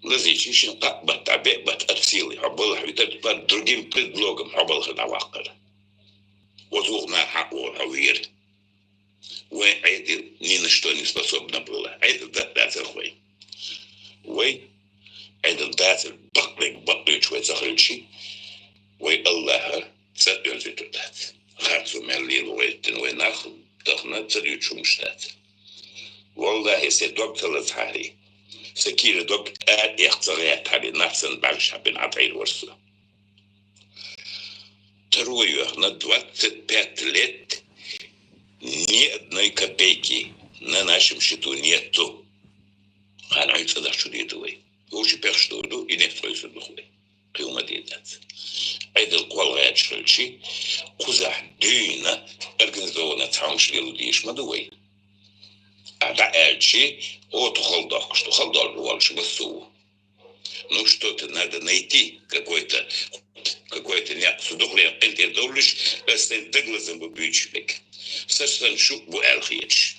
Лазийча шина кхаа баттахь, беа баттахь ат сийлахь хьо балха витар, под другим предлогом хьо балха дӀаваккхар. Оцу гӀуллакхна хьан а вора хьо вера. Вайн Ӏедал ни на что не способна была. Ӏедал дан а дацара вай. Вай Ӏедал дацара бакъдерг бакъдуьйцуш вай ца хилча, вай Аллахьа цӀа оьрзуьйтур дац. Харцо мел лело гӀирттина вай нах тахана ца дуьйцуш хӀумаш дац. Валлахьи, сан дог ца лазахьарий, сан кийра дог ара эккха ца гӀертахьарий, нах санна бӀаьргаш хьабина Ӏа тӀера вара со. Таро йоьхна двадцать пять лет ни одной копейки на нашем счету нету. Кхана Ӏуьйра цӀа дахчу дийр ду вай. Вовшийн пехаш дийр ду, и нефть къуьйсур ду вай. Кхин хӀума дийр дац. Ӏедал кхолла гӀерташ хилча, кхузахь дуьйна организованно цхьа хӀумаш лело дезаш ма ду вай. Ахь дӀа аьлча, о, тхо хала дохкуш ду, хала долуш волуш массо а ву. Ну, что-то надо найти, какой-то, какой-то некъ, со дукха лерина къинтӀера довлуш, аса сайн дагалазам бу буьйцуш берг. Сан санна шу бу аьлла хеташ.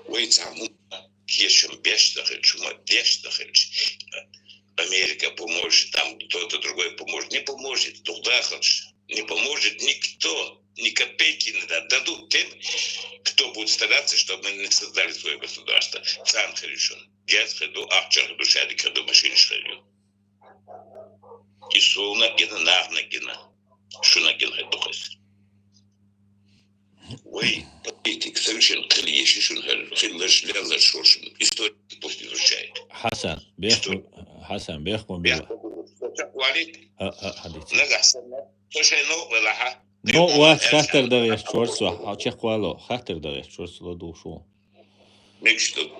Вай цхьа хӀума кешам беш дахилча, хӀума деш дахилча, Америка поможет, там кто-то другой поможет. Не поможет, дугӀдахалча. Не поможет никто, ни копейки не даст. Дадут тем, кто будет стараться, чтобы мы не создали свое государство. Царна хир ю шун. Герз хир ду, ахча хир ду, шадик хир ду, машинаш хир ю. И суна гина, нахна гина. Шуна гина хир ду хас. Вай политик совершенно хила еш я шун хӀара, хиларш, леларш шоашта. История пусть изучает. Хьасан, бех-, История. Хьасан, бехк ма била. Бех ма била. Со чакхвалийт. А, а, хьадийца. Нагахь санна, со шоай новкъа велахьа. Ну, вац, хаттар дагӀа еш чорсо, хьо чакхвало, хаттар дагӀа еш чорсо ладугӀуш ва. Мегаш ду.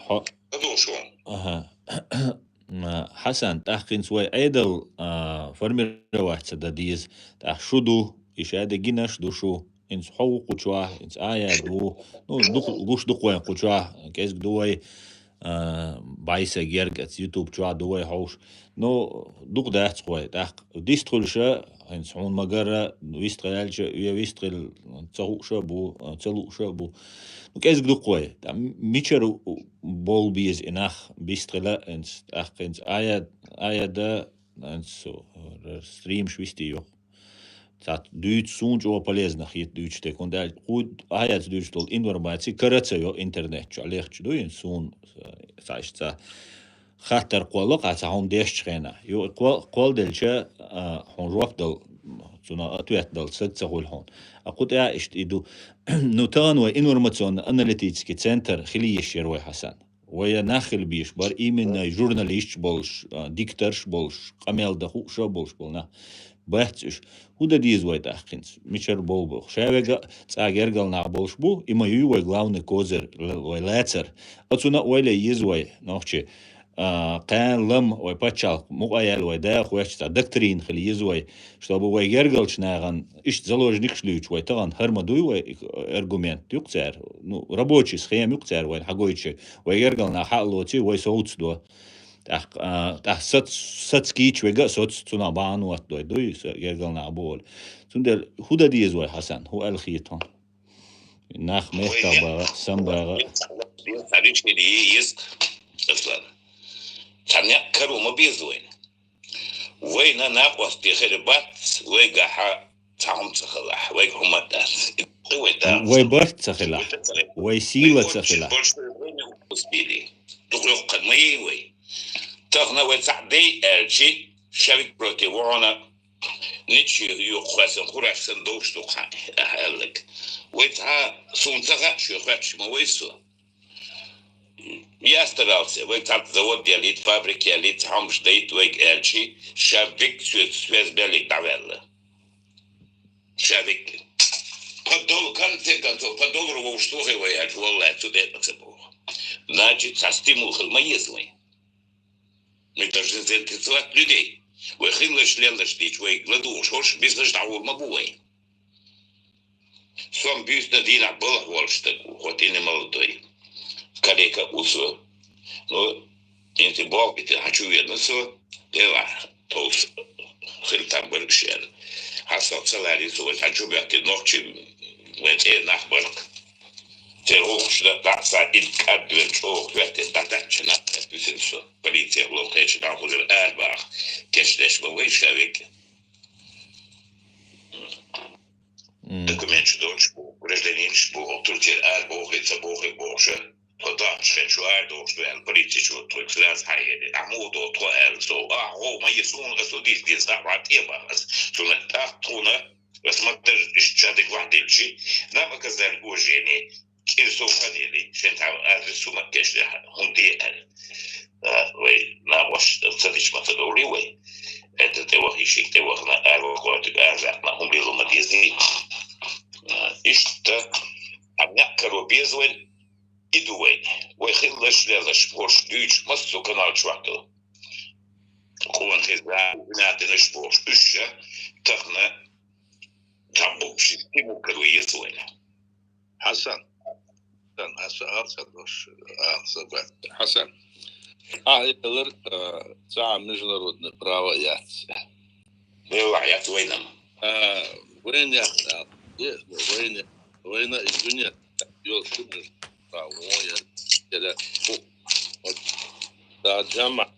Хьо- ЛадугӀуш ва. Аха. М, Хьасан, тӀаккха хӀинца вай Ӏедал, а, формировать ца дан деза. ТӀаккха шу ду, и шадерг гинарш ду шу. ХӀинца хьо ву кху чохь, хӀинца Аяд ву. Ну, дукха, гуш дукха вайн кху чохь, кӀезиг ду вай, а, бӀайса герга, аца YouTube чохь ду вай хьовш. Ну, дукха дац-кх вай. ТӀаккха дистхуьлуш, хӀинца хьуна ма-гарра, вистхилча, ве вистхила ца хууш а бу, ца лууш а бу. Ну, кӀезиг ду-кх вай. ТӀаккха мичара у-, у-, болх бе беза и нах бистхила, хӀинца, тӀаккха хӀинца Ая-, Аяда, хӀинца, э, стримаш висте йоху. Цхьацца дуьйцу, суна чӀогӀа полезно хета дуьйцуш дерг. ХӀунда аьлча кху Аяца дуьйцуш долу информаци кара ца йо интернет чохь лехча дуй, суна, э, цхьа иштта хаттар кхолло, кху цхьа хӀума дешчу хенахь. Ю-, кхол-, кхолладелча, а, хьуна жоп дала, цунах ответ дала саг ца хуьлу хьуна. А кху тӀехь иштта и ду. Ну, тахана вай информационно-аналитический центр хила езаш яра вай, Хьасан. Вай я нах хила безаш бара, именно журналисташ болуш, а, дикторш болуш, къамел дан хууш а болуш болу нах. Бац уьш. ХӀун дан деза вай тӀаккха хӀинца? Мичара болх бу? Ша вега а цкъа гергара нах болуш бу, и ма юй вай главный козырь, л-, вай лацар. Оцунна а ойла ян еза вай, нохчий. А, кхана лам вай пачхьалкх мукъа яьлла вай даха ваьчча цхьа доктрина хила еза вай, чтобы вай гергарчу нахана иштта заложникаш луьйчу вай тахана хӀара ма дуй вай аргумент ю-кх цара. Ну, рабочий схема ю-кх цара вайна хьагойтуш. Вай гергара нах хьа а лоций, вай совцадо. ТӀаккха, а, тӀаккха сац-, саца кийча вега а соц, цунах бахьана хӀоттадой дуй, со гергара нах бу олий. Цундела хӀун дан деза вай, Хьасан? ХӀун аьлла хета хьуна? Нах меттахбагӀа, самбагӀа. Цхьа решение е еза, Аслан. Цхьа некъ каро ма беза вайна. Вайна накъостий хир бац, вайгахьа цхьа хӀума ца хилахь, вайга хӀума дац. И дукха вай дац. Вай барт ца хилахь, вай сила ца хилахь. Вай очень большое время упустили. Дукха йоккха ма йий вай. Тахана вай цхьаъ дай аьлчи, шавик против вона, ничего юкъа хӀоьссан хураш сан довш ду кхаъ, ахьа аьлларг. Вай цхьа суна ца хаьа, шоь хоьттуш ма вай со. Я старался, вай цхьаъ завод ялийта, фабрика ялийта, хьомаш дайта вайга аьлчи, ша век соьца связь беллиг дӀаваьлла. Ша век. По дол-, в конце концов, по доллару вовшах тохий вай аьлча, валлахӀи, цу тӀе а ца боху. Значит, цхьа стимул хила ма еза вайн. Мы должны заинтересовать людей. Вай хилларш, лелларш дийча, вай ладугӀуш, хӀорш, бизнес дӀагӀур ма бу вай. Сом буьйсина дийнахь балха волуш стаг ву, хӀотта и не молодой. Калека ву со. Ну, инти болх битина хьан чу вена со, делахь, товс хила там баргаш яра. Хьан со ца лаьри со, вай хьан чу баьхкина нохчий, вайн цӀера нах барг. Церан гӀуллакхаш дӀа а ца, ил кӀадвер чӀогӀа хӀоьттина, дӀатаьӀча нах тӀе буьсина со. Полицех лов кхеча дӀа хузар ара баха. Кечдеш ма вай ша век. М. Документаш долуш бу, гражданинаш бу, оттур чер ара бохий, ца бохий бохуша. Тхо дахча хен шу ара дохуш ду аьлла, полици чу тхоьга сразу хьаели. Ахьа муха до тхо аьлла со. Ахьа гӀо ма е суна, аса дийс деза, ахьа тӀе бан аса. Цунах тӀаккха тхуна, аса ма-дарра иштта шадерг вахь дилчи, нам оказали уважение. КӀира сов хан ели, шен тхьа адрес хӀума кешде хӀума де аьлла. А, вай, накъош, ца дича ма ца довлий вай. ХӀета тӀе вахий, шиъ тӀе вахана, ара вахойтиг, ара ваьккхина, хӀума лело ма дезий. А, иштта, а, некъ каро беза вай, и ду вай. Вай хилларш, лелларш, хӀорш дуьйцуш, массо а канал чохь ду. Къона хеза, винатанаш бохуш, уьш ша, тахана, там бу ши стимул каро еза вайна. Хьасан. Хьасан, Хьасан, Хьасан, дош, Хьасан, Хьасан. Ахь эллар, а, цхьа международное право яц. Вай вахь яц вайнам. А, вайн яц, а, е, вайн, вайна и дуьнен. йолчу муьжа. Та вон яр, яра, ху-, вот, та жамаӀат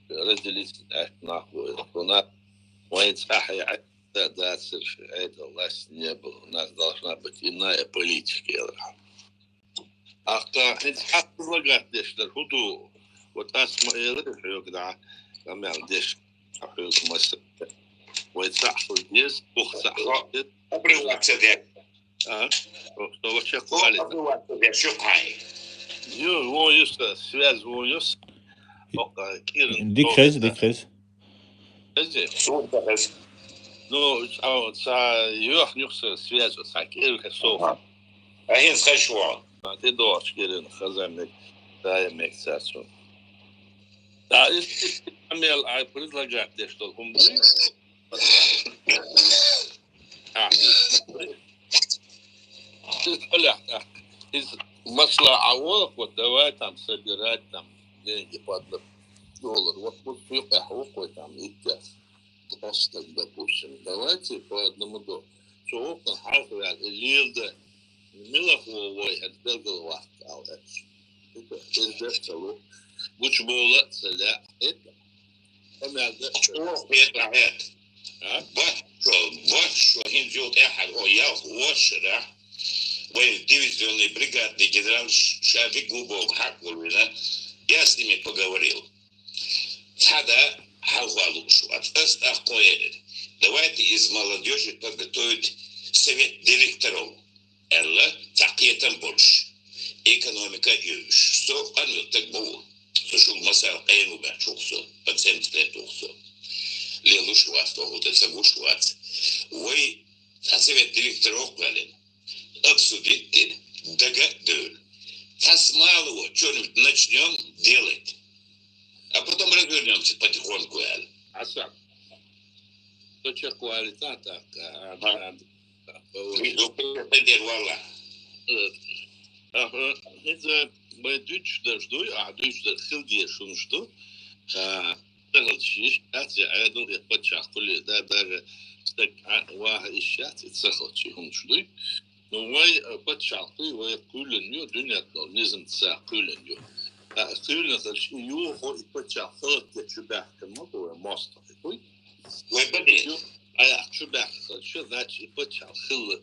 разделиться нах ву, вуна, вайн цӀахь яӀ-, да, дацар, это власть не было, у нас должна быть иная политика, яра. Ахка, хӀинца хьа предлагать деш дар хӀу ду? Вот ас ма элира хьоьга дӀа, къамел деш, хьоьга маса. Вай цхьаъ хила деза, бух цхьаъ хила деза. Обрываться деш. А? Что вообще хвалит? Обрываться деш, шу хай. Ю, вон юса, связь вон юса. Ока, кир. Дик хез, дик хез. Хезий? Су хез. Ну, а, ца, юх, юхса связь, ца, кир, хе, со. Ага. А хин схай шо. А ты дочь, кирин, хазамик, даямик, цацу. Да, ис, ис, амел, ай, предлагать деш, что хум ду. А, ис, ис, ис, масла, а вот, вот, давай там собирать там деньги под доллар. Вот, вот, вот, вот, там, и пять. Просто, допустим, давайте по одному до. Цо воккхун хьалха ваьлла, и лела да, мила хӀу вай хӀед белгал ваккха, ала аьлча. Иза деш ца лу. Гуча бовла а ца лаьа, хӀета? Амел да. Чо хӀета, хӀета? А? Баш шо, баш шо, хӀинца юлт эхьар, о, ялх вошара. Вай дивизионный бригадный генерал Ш-, Шафик Губов хьакъ вина, я с ними поговорил. Цхьа да хьалха лууш вац. Ас тӀаккха элира: «Давайте из молодёжи подготовить совет директоров», — аьлла, цхьа кхетам болуш, экономика а йовуш. Со къанвелла стаг ма ву. Со шуьга масала къена ву баьхча ву-кх со, пациент летта ву-кх со. Лелуш вац, тоху тӀе ца гуш вац. Вай цхьа совет директоров кхоьллина. Обсудить дина, дага а девлла. Цхьа смело, что-нибудь начнём делать, а потом развернёмся потихоньку, аьлла. Аса. Со чекхвалийта тӀаккха, а, а, а, а, вижу, валла. Э, аха, хӀинца вай дуьйцуш дерш дуй, а, дуьйцуш дерш хила дезаш хӀуманаш ду. А, ца хилча йиш яц, я Ӏедал, я паччахь кхуле, да, даже стаг, а, ваха йиш яц, и ца хилча хӀуманаш дуй. Ну, вай, а, паччахьалкхий, вай кхоьллина ю, дуьненна долу низамца кхоьллина ю. А, кхоьллина хилча, и юха и паччахь халатте чу баьхкина ма бу вай мостагӀий, хуй? Вай баде. Ю, а, я чу баьхкина хилча, значит, и паччахь хилла.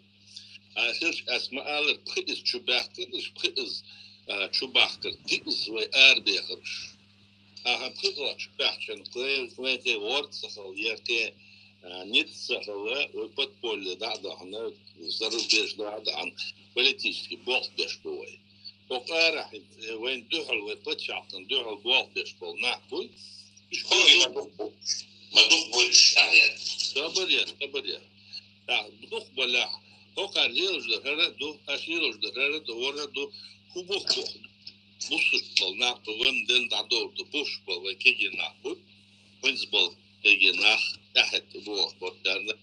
А, хилча, ас ма аллара, пхи иза чу баьхкина, иза пхи иза, а, чу баьхкина, диъ иза вай арабехарш. Ахьа пхи оцу баьхчана кхе, кхе ворд ца хала, я кхе, а, ницкъ ца хала, вай подполье дӀа а дахана, зарубеж дӀа а дахана, политический болх беш бу вай. Хьо къарахь, э, вайн дуьхьал, вай паччахьна дуьхьал болх беш болу нах буй. Уьш хой ма дукха бу, ма дукха бу уьш ахьа. Сабар я, сабар я. ТӀаккха дукха балахь, хӀокхара лелаш дар хӀара а ду, аш лелаш дар хӀара а ду, вара а ду, хӀу бух боху. Бусург болу нах тхо ван ден дӀадовр ду, буш болу вай кегий нах бу. Ванз болу кегий нах, тӀаьхьа тӀе боху, боху, дарна,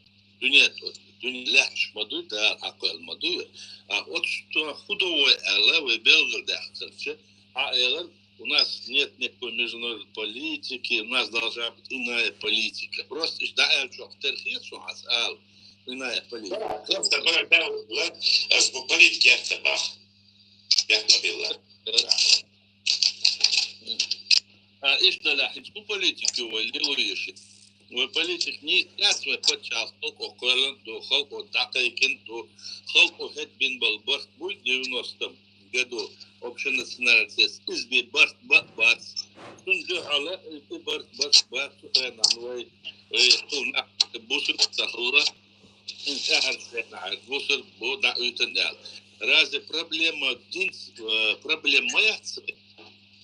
дуьне тӀо, дуьне лаьтташ ма дуй, Дала хьакхоьлла ма дуй. А оцу тӀо хӀу до вай аьлла, вай белгалдаьккхича, хьан элар, у нас нет никакой международной политики, у нас должна быть иная политика. Просто иштта дӀааьллачохь тера хета шуна ас ала, иная политика. Просто бара, да, ас бу политика яц ца бах. Яц ма билла. А иштта лаьхьа хӀинца бу политика вай лело еши. Вай политик нийса яц, вай паччахьалкхо кхоьллина ду, халкъо дӀакхайкхина ду, халкъо хӀетта бина болу барт буй девяностом году общенациональный съезд, иза бен барт бан а бац. Цунна дуьхьал и барт бан а бац, цу хенахь вай, вай хӀу нах бусург ца хилла, ин тӀаьхьарчу хенахь бусург бу дӀа уьйтан аьлла. Разве проблема динца, э, проблема ма яц вай?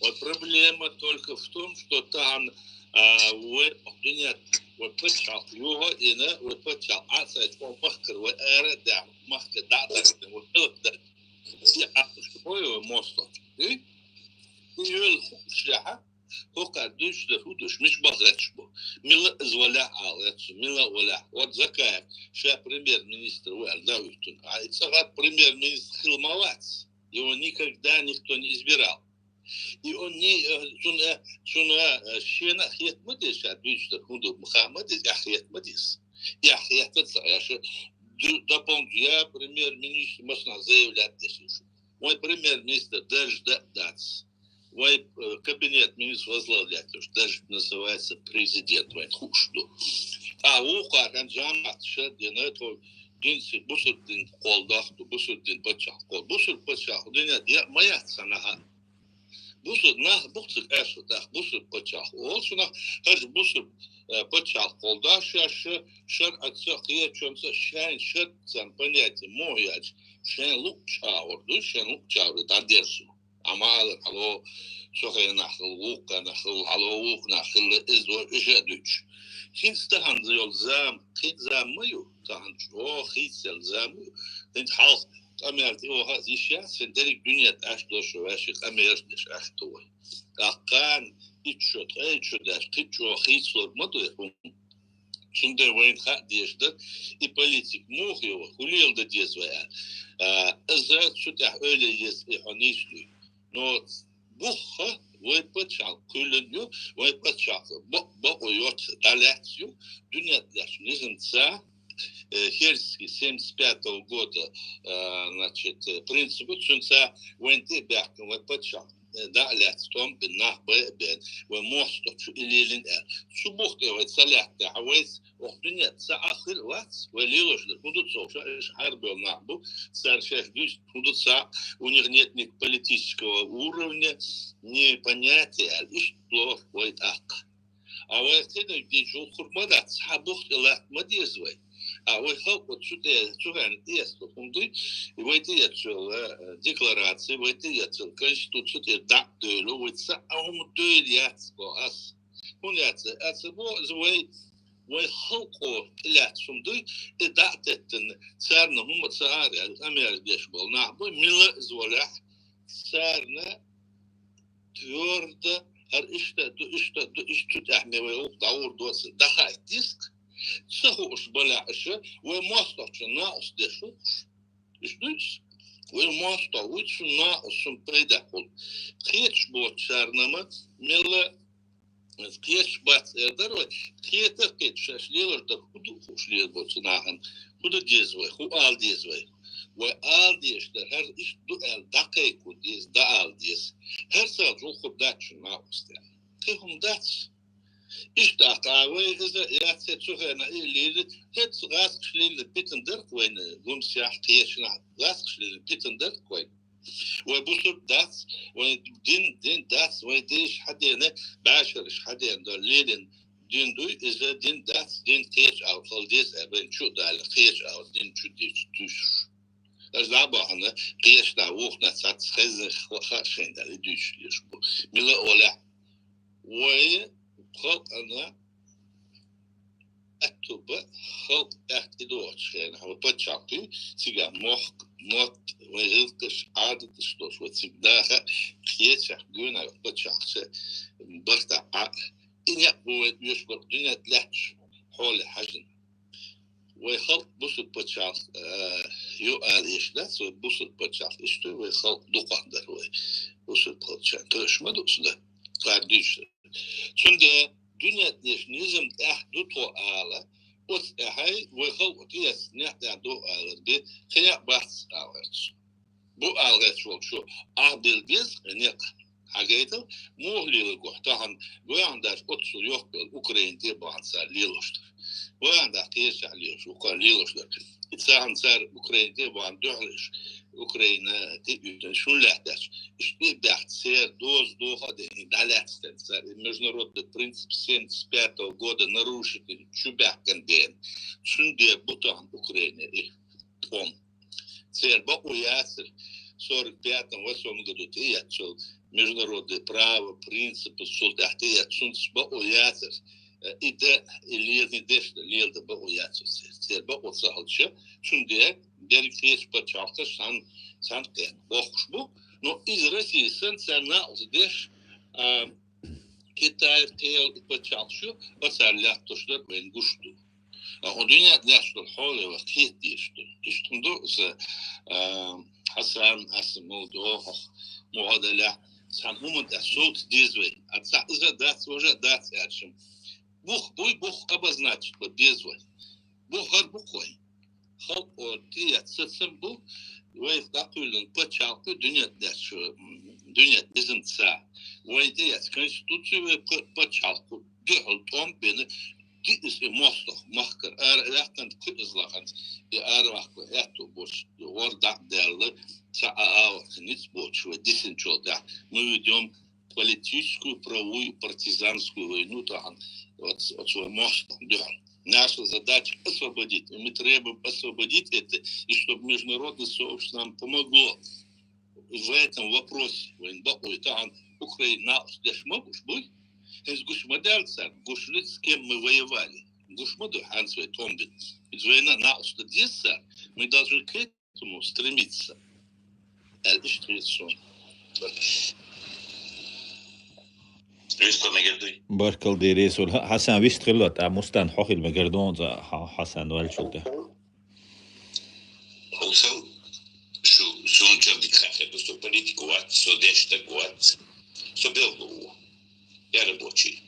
Вот проблема только в том, что тахана, а, вай дуьнен, вай паччахьалкх юха а йина, вай паччахьалкх Ӏа а цӀа йина, вай махкара вай ара а даьхна, махка дӀа а дагна, вай хӀаллакдан. И Ӏа уьш вай, вай мостагӀчо. И? И йолу хӀуъушехьа, хӀокхара дуьйцуш дерш хӀу ду уьш, мича бахарш бу? Мила иза валахь ала гӀерташ, мила а валахь. Вот Закаев ша премьер-министр ву аьлла, да, уьттуьнга. А и цӀа хӀара премьер-министр хилла ма вац. Его никогда никто не избирал. И он не, э, цуьнан, э, цуьнан, э, шена а хета ма деза, ша дуьйцуш дерш хӀун ду, ма хаа ма деза, эхь хета ма деза. Эхь хетар ца, аша ду-, дополнительно, я премьер-министр, массанхьа заявлять деш ю шу. Вайн премьер-министр даржа да а дац. Вайн, э, кабинет министров возглавлять, то, что даже называется президент, вайн хууш ду. А вукхар хӀанз жамаӀат шаддена, то динци бусурдин кхолдах, бусурдин паччахь кхол. Бусурд паччахь дуьнен тӀа я ма яц санаха. Бусурд нах бухциг аьшла тах, бусурд паччахь. Ол шунах хӀаж бусурд, э, паччахь кхолдах, ша, ша, шарӀаца, кхечунца, шайн шарӀаца понятие мо яч, шайн луч агӀор ду, шайн луч агӀор ду, дадерсу. Амма алар хьало, цу хенахил, вукханахил, хьало, вукханахил, из во иша дуч. Хин стахан йол зам, хин зам ма ю, тахан чӀо, хицел зам ю. Хин халх къамел тӀе ваха йиш яц, хин дерриг дуьнен тӀа аш дош веши къамелаш деш аш ту вай. Ахкан, иччо, ткъе иччо даш, кхиччо, хицлур ма ду хӀум. Цундела вайна хаа дезаш дар, и политик муха ю, хӀу леладе деза вай аьлла. А, из цу тӀехь ойла еза, и хьо нийса дуй. Но бухха вай паччахь кхоьллина ю, вай паччахь бо-, бакъо йоцу дӀалаьцна ю, дуьнен тӀехь низамца, э, Хельсинский семьдесят пятого года, э, значит, э, принципы, цунца вайн тӀе баьхкина вай паччахь, э, дӀа а лаьцна, тӀом бина, нах бай а бина, вай мостагӀчо и лелийна аьлла. Цу бух тӀе вай ца лаьттахь, вайца оху дуьнен ца Ӏа хир вац, вай лелош дара. ХӀун ду цо, ша, иша хьарбевлла нах бу, цара шаьш дуьйцу, хӀун ду цхьа, у них нет ни политического уровня, ни понятия, аьлла, иштта лоруш вай тӀаккха. А вай кхидерг дийчул хур ма дац, цхьа бух тӀе латта ма деза вай. А вай халкъо цу тӀе, цу хенахь тӀе эцна хӀума дуй, и вай тӀе эцна, э, деклараци, вай тӀе эцна конституци тӀе дӀа а девлла, вай цхьа а хӀума девлла яц боху ас. ХӀунда аьлча, аьлча бо иза вай, вай халкъо тӀелаьцна хӀума дуй, и дӀа а теттина, царна хӀума ца ара аьлла, къамел деш болу нах бу, мила иза валахь, царна твердо, хӀара иштта ду, иштта ду, иштта ду тӀехь ме вай гӀуллакх дӀагӀур доцург, даха а диск, ца хууш балахь аша, вай мостагӀчун накъост деш ву уьш. Иштта дуьйцу? Вай мостагӀа вуьйцу, шун накъост, шун пайда хуьлу. Кхеташ боцучарна ма мелла кхеташ бац эр дара вай. Кхета а кхеташ, шаьш лелаш дара, хӀун ду хууш лела боцу нахана? ХӀун дан деза вай? ХӀун ала деза вай? Вай ала дезаш дара, хӀара иштта ду аьлла, дӀакхайкхо деза, дӀаала деза. ХӀара сагӀа чӀогӀа хӀума дац шун накъост аьлла. Кхин хӀума дац. Иштта а кхавай иза яц, хӀе, цу хенахь и лийли, хӀе, цу гӀаскхаш лийли питана дара-кх вайна, гумсехь, кхечанахь гӀаскхаш лийли питана дара-кх вайна. Вай бусург дац, вай дин, дин дац, вай дайша хьадена, бӀешараш хьадена дар лелина дин дуй, иза дин дац, дин кхечу агӀор хила деза, аьлла, вайна чу а дала, кхечу агӀор дин чу дийцу туьйсуш. Аш дӀа а бахана, кхечу дӀа вухна цхьацца хезна ха-, хаа шайна дала, и дуьйцуш леш бу. Мила олехь, вай халкъана аьтту ба, халкъ аьтта и догӀучу хенахь, вай паччахьалкхий, цигахь мохк, мотт, вай гӀиллакхаш, Ӏадаташ долуш, вай цига даха, кхечахь гоьнахь паччахьалкхе барта Ӏа, и некъ бу вай оьшуш барх дуьнен тӀе лаьтташ хьоле хьаьжна. Вай халкъ бусург паччахьалкх, э, ю ала еш дац, вай бусург паччахьалкх иштта вай халкъ дукхах дара вай. Бусург паччахьалкх тоьш ма ду сан да, кхара дуьйцуш. Цундела дуьнен тӀехь низам тӀехь ду тхо ала, оцу тӀехьай вай халкъо тӀеэцна некъ тӀехь ду алар бен, кхин некъ бац ала гӀерташ. Бу ала гӀерташ волчо, ахь билла беза кхин некъ. Хьагайтал, муха лела гохь, тахана вайхьан даьш оццул йоккхабелла Украина тӀе а бахьана цара лелош дара. Вайхьан дахь кхечахь лелош, вукхара лелош дара. И цахьана цара Украина тӀе а бахьана дуьхьал иш, Украина тӀе а уьйтина, шун лаьттаьш. Иштта тӀе а баьхна, церан доза доха а дехна, дӀалаьцна цара. И международный принцип семьдесят пятого года нарушитель чу баьхкина бен. Цундела бу тахана Украина и тӀом. Церан бакъо яцара сорок пятом, восьмом году тӀеэццул международное право, принципы, цул тӀаьхьа тӀеэццунца бакъо яцара. Э, и да, и лезний деш да, лела да бакъо яцара церан. Церан бакъо ца хилча, цундела дерриг кхечу пачхьалкхаш цхьана, цхьана кхетта бохкуш бу. Но иза Россия санна царна накъост деш, а, Китай, кхел и пачхьалкхаш ю, оцара лаьтташ дара вайна гуш ду. А хӀун дуьнен тӀехь долу хьоле вай кхета дезаш ду. Иштта хӀума ду иза, а, Хьасан, аса муха доху, муха далахь, цхьана хӀуманна тӀехь совца деза вай. А цхьа иза дац, важа а дац аьлча. Бух буй, бух обозначить бан беза вай. Бух хӀара бу-кх вай. Халкъо тӀеэцна сацам бу, Вай дӀакхоьллина паччахьалкхе дуьнен тӀа даьча, м, дуьнен тӀа дизанца. Вай тӀа яц конституци, вай п-, паччахьалкхо дуьхьал тӀом бина, диъаза и мостагӀа махкара ара а ваьккханца, кхы а из лаханца, и ара ваккха аьттув боацаш, гӀор дӀа а даьлла, цхьа а агӀор низ боацаш вай дисинчул тӀехьа. Мы ведём политическую, правовую, партизанскую войну тахан оц-, оцу вай мостагӀа дуьхьал. Наша задача освободить. И мы требуем освободить это, и чтобы международное сообщество нам помогло в этом вопросе. Вайн бакъой тахан Украина накъост деш ма гуш буй. ХӀинца гуш ма даьлла цар, гуш ли, с кем мы воевали. Гуш ма ду хӀанз вай тӀом бина. Из вайна накъост деза цар. Мы должны к этому стремиться. Аьлла иштта хеташ. Вистхила мегар дуй? Баркал, дерригаш хьо-, Хьасан, вистхила, тӀаккха Мустан хьо хила мегар ду, Хьасан ваьлчул тӀехьа. Хьо ца, шу, сона чӀоагӀа дика хеташ, со политик вац, со дешдерг вац, со белгало ва. Я рабочий.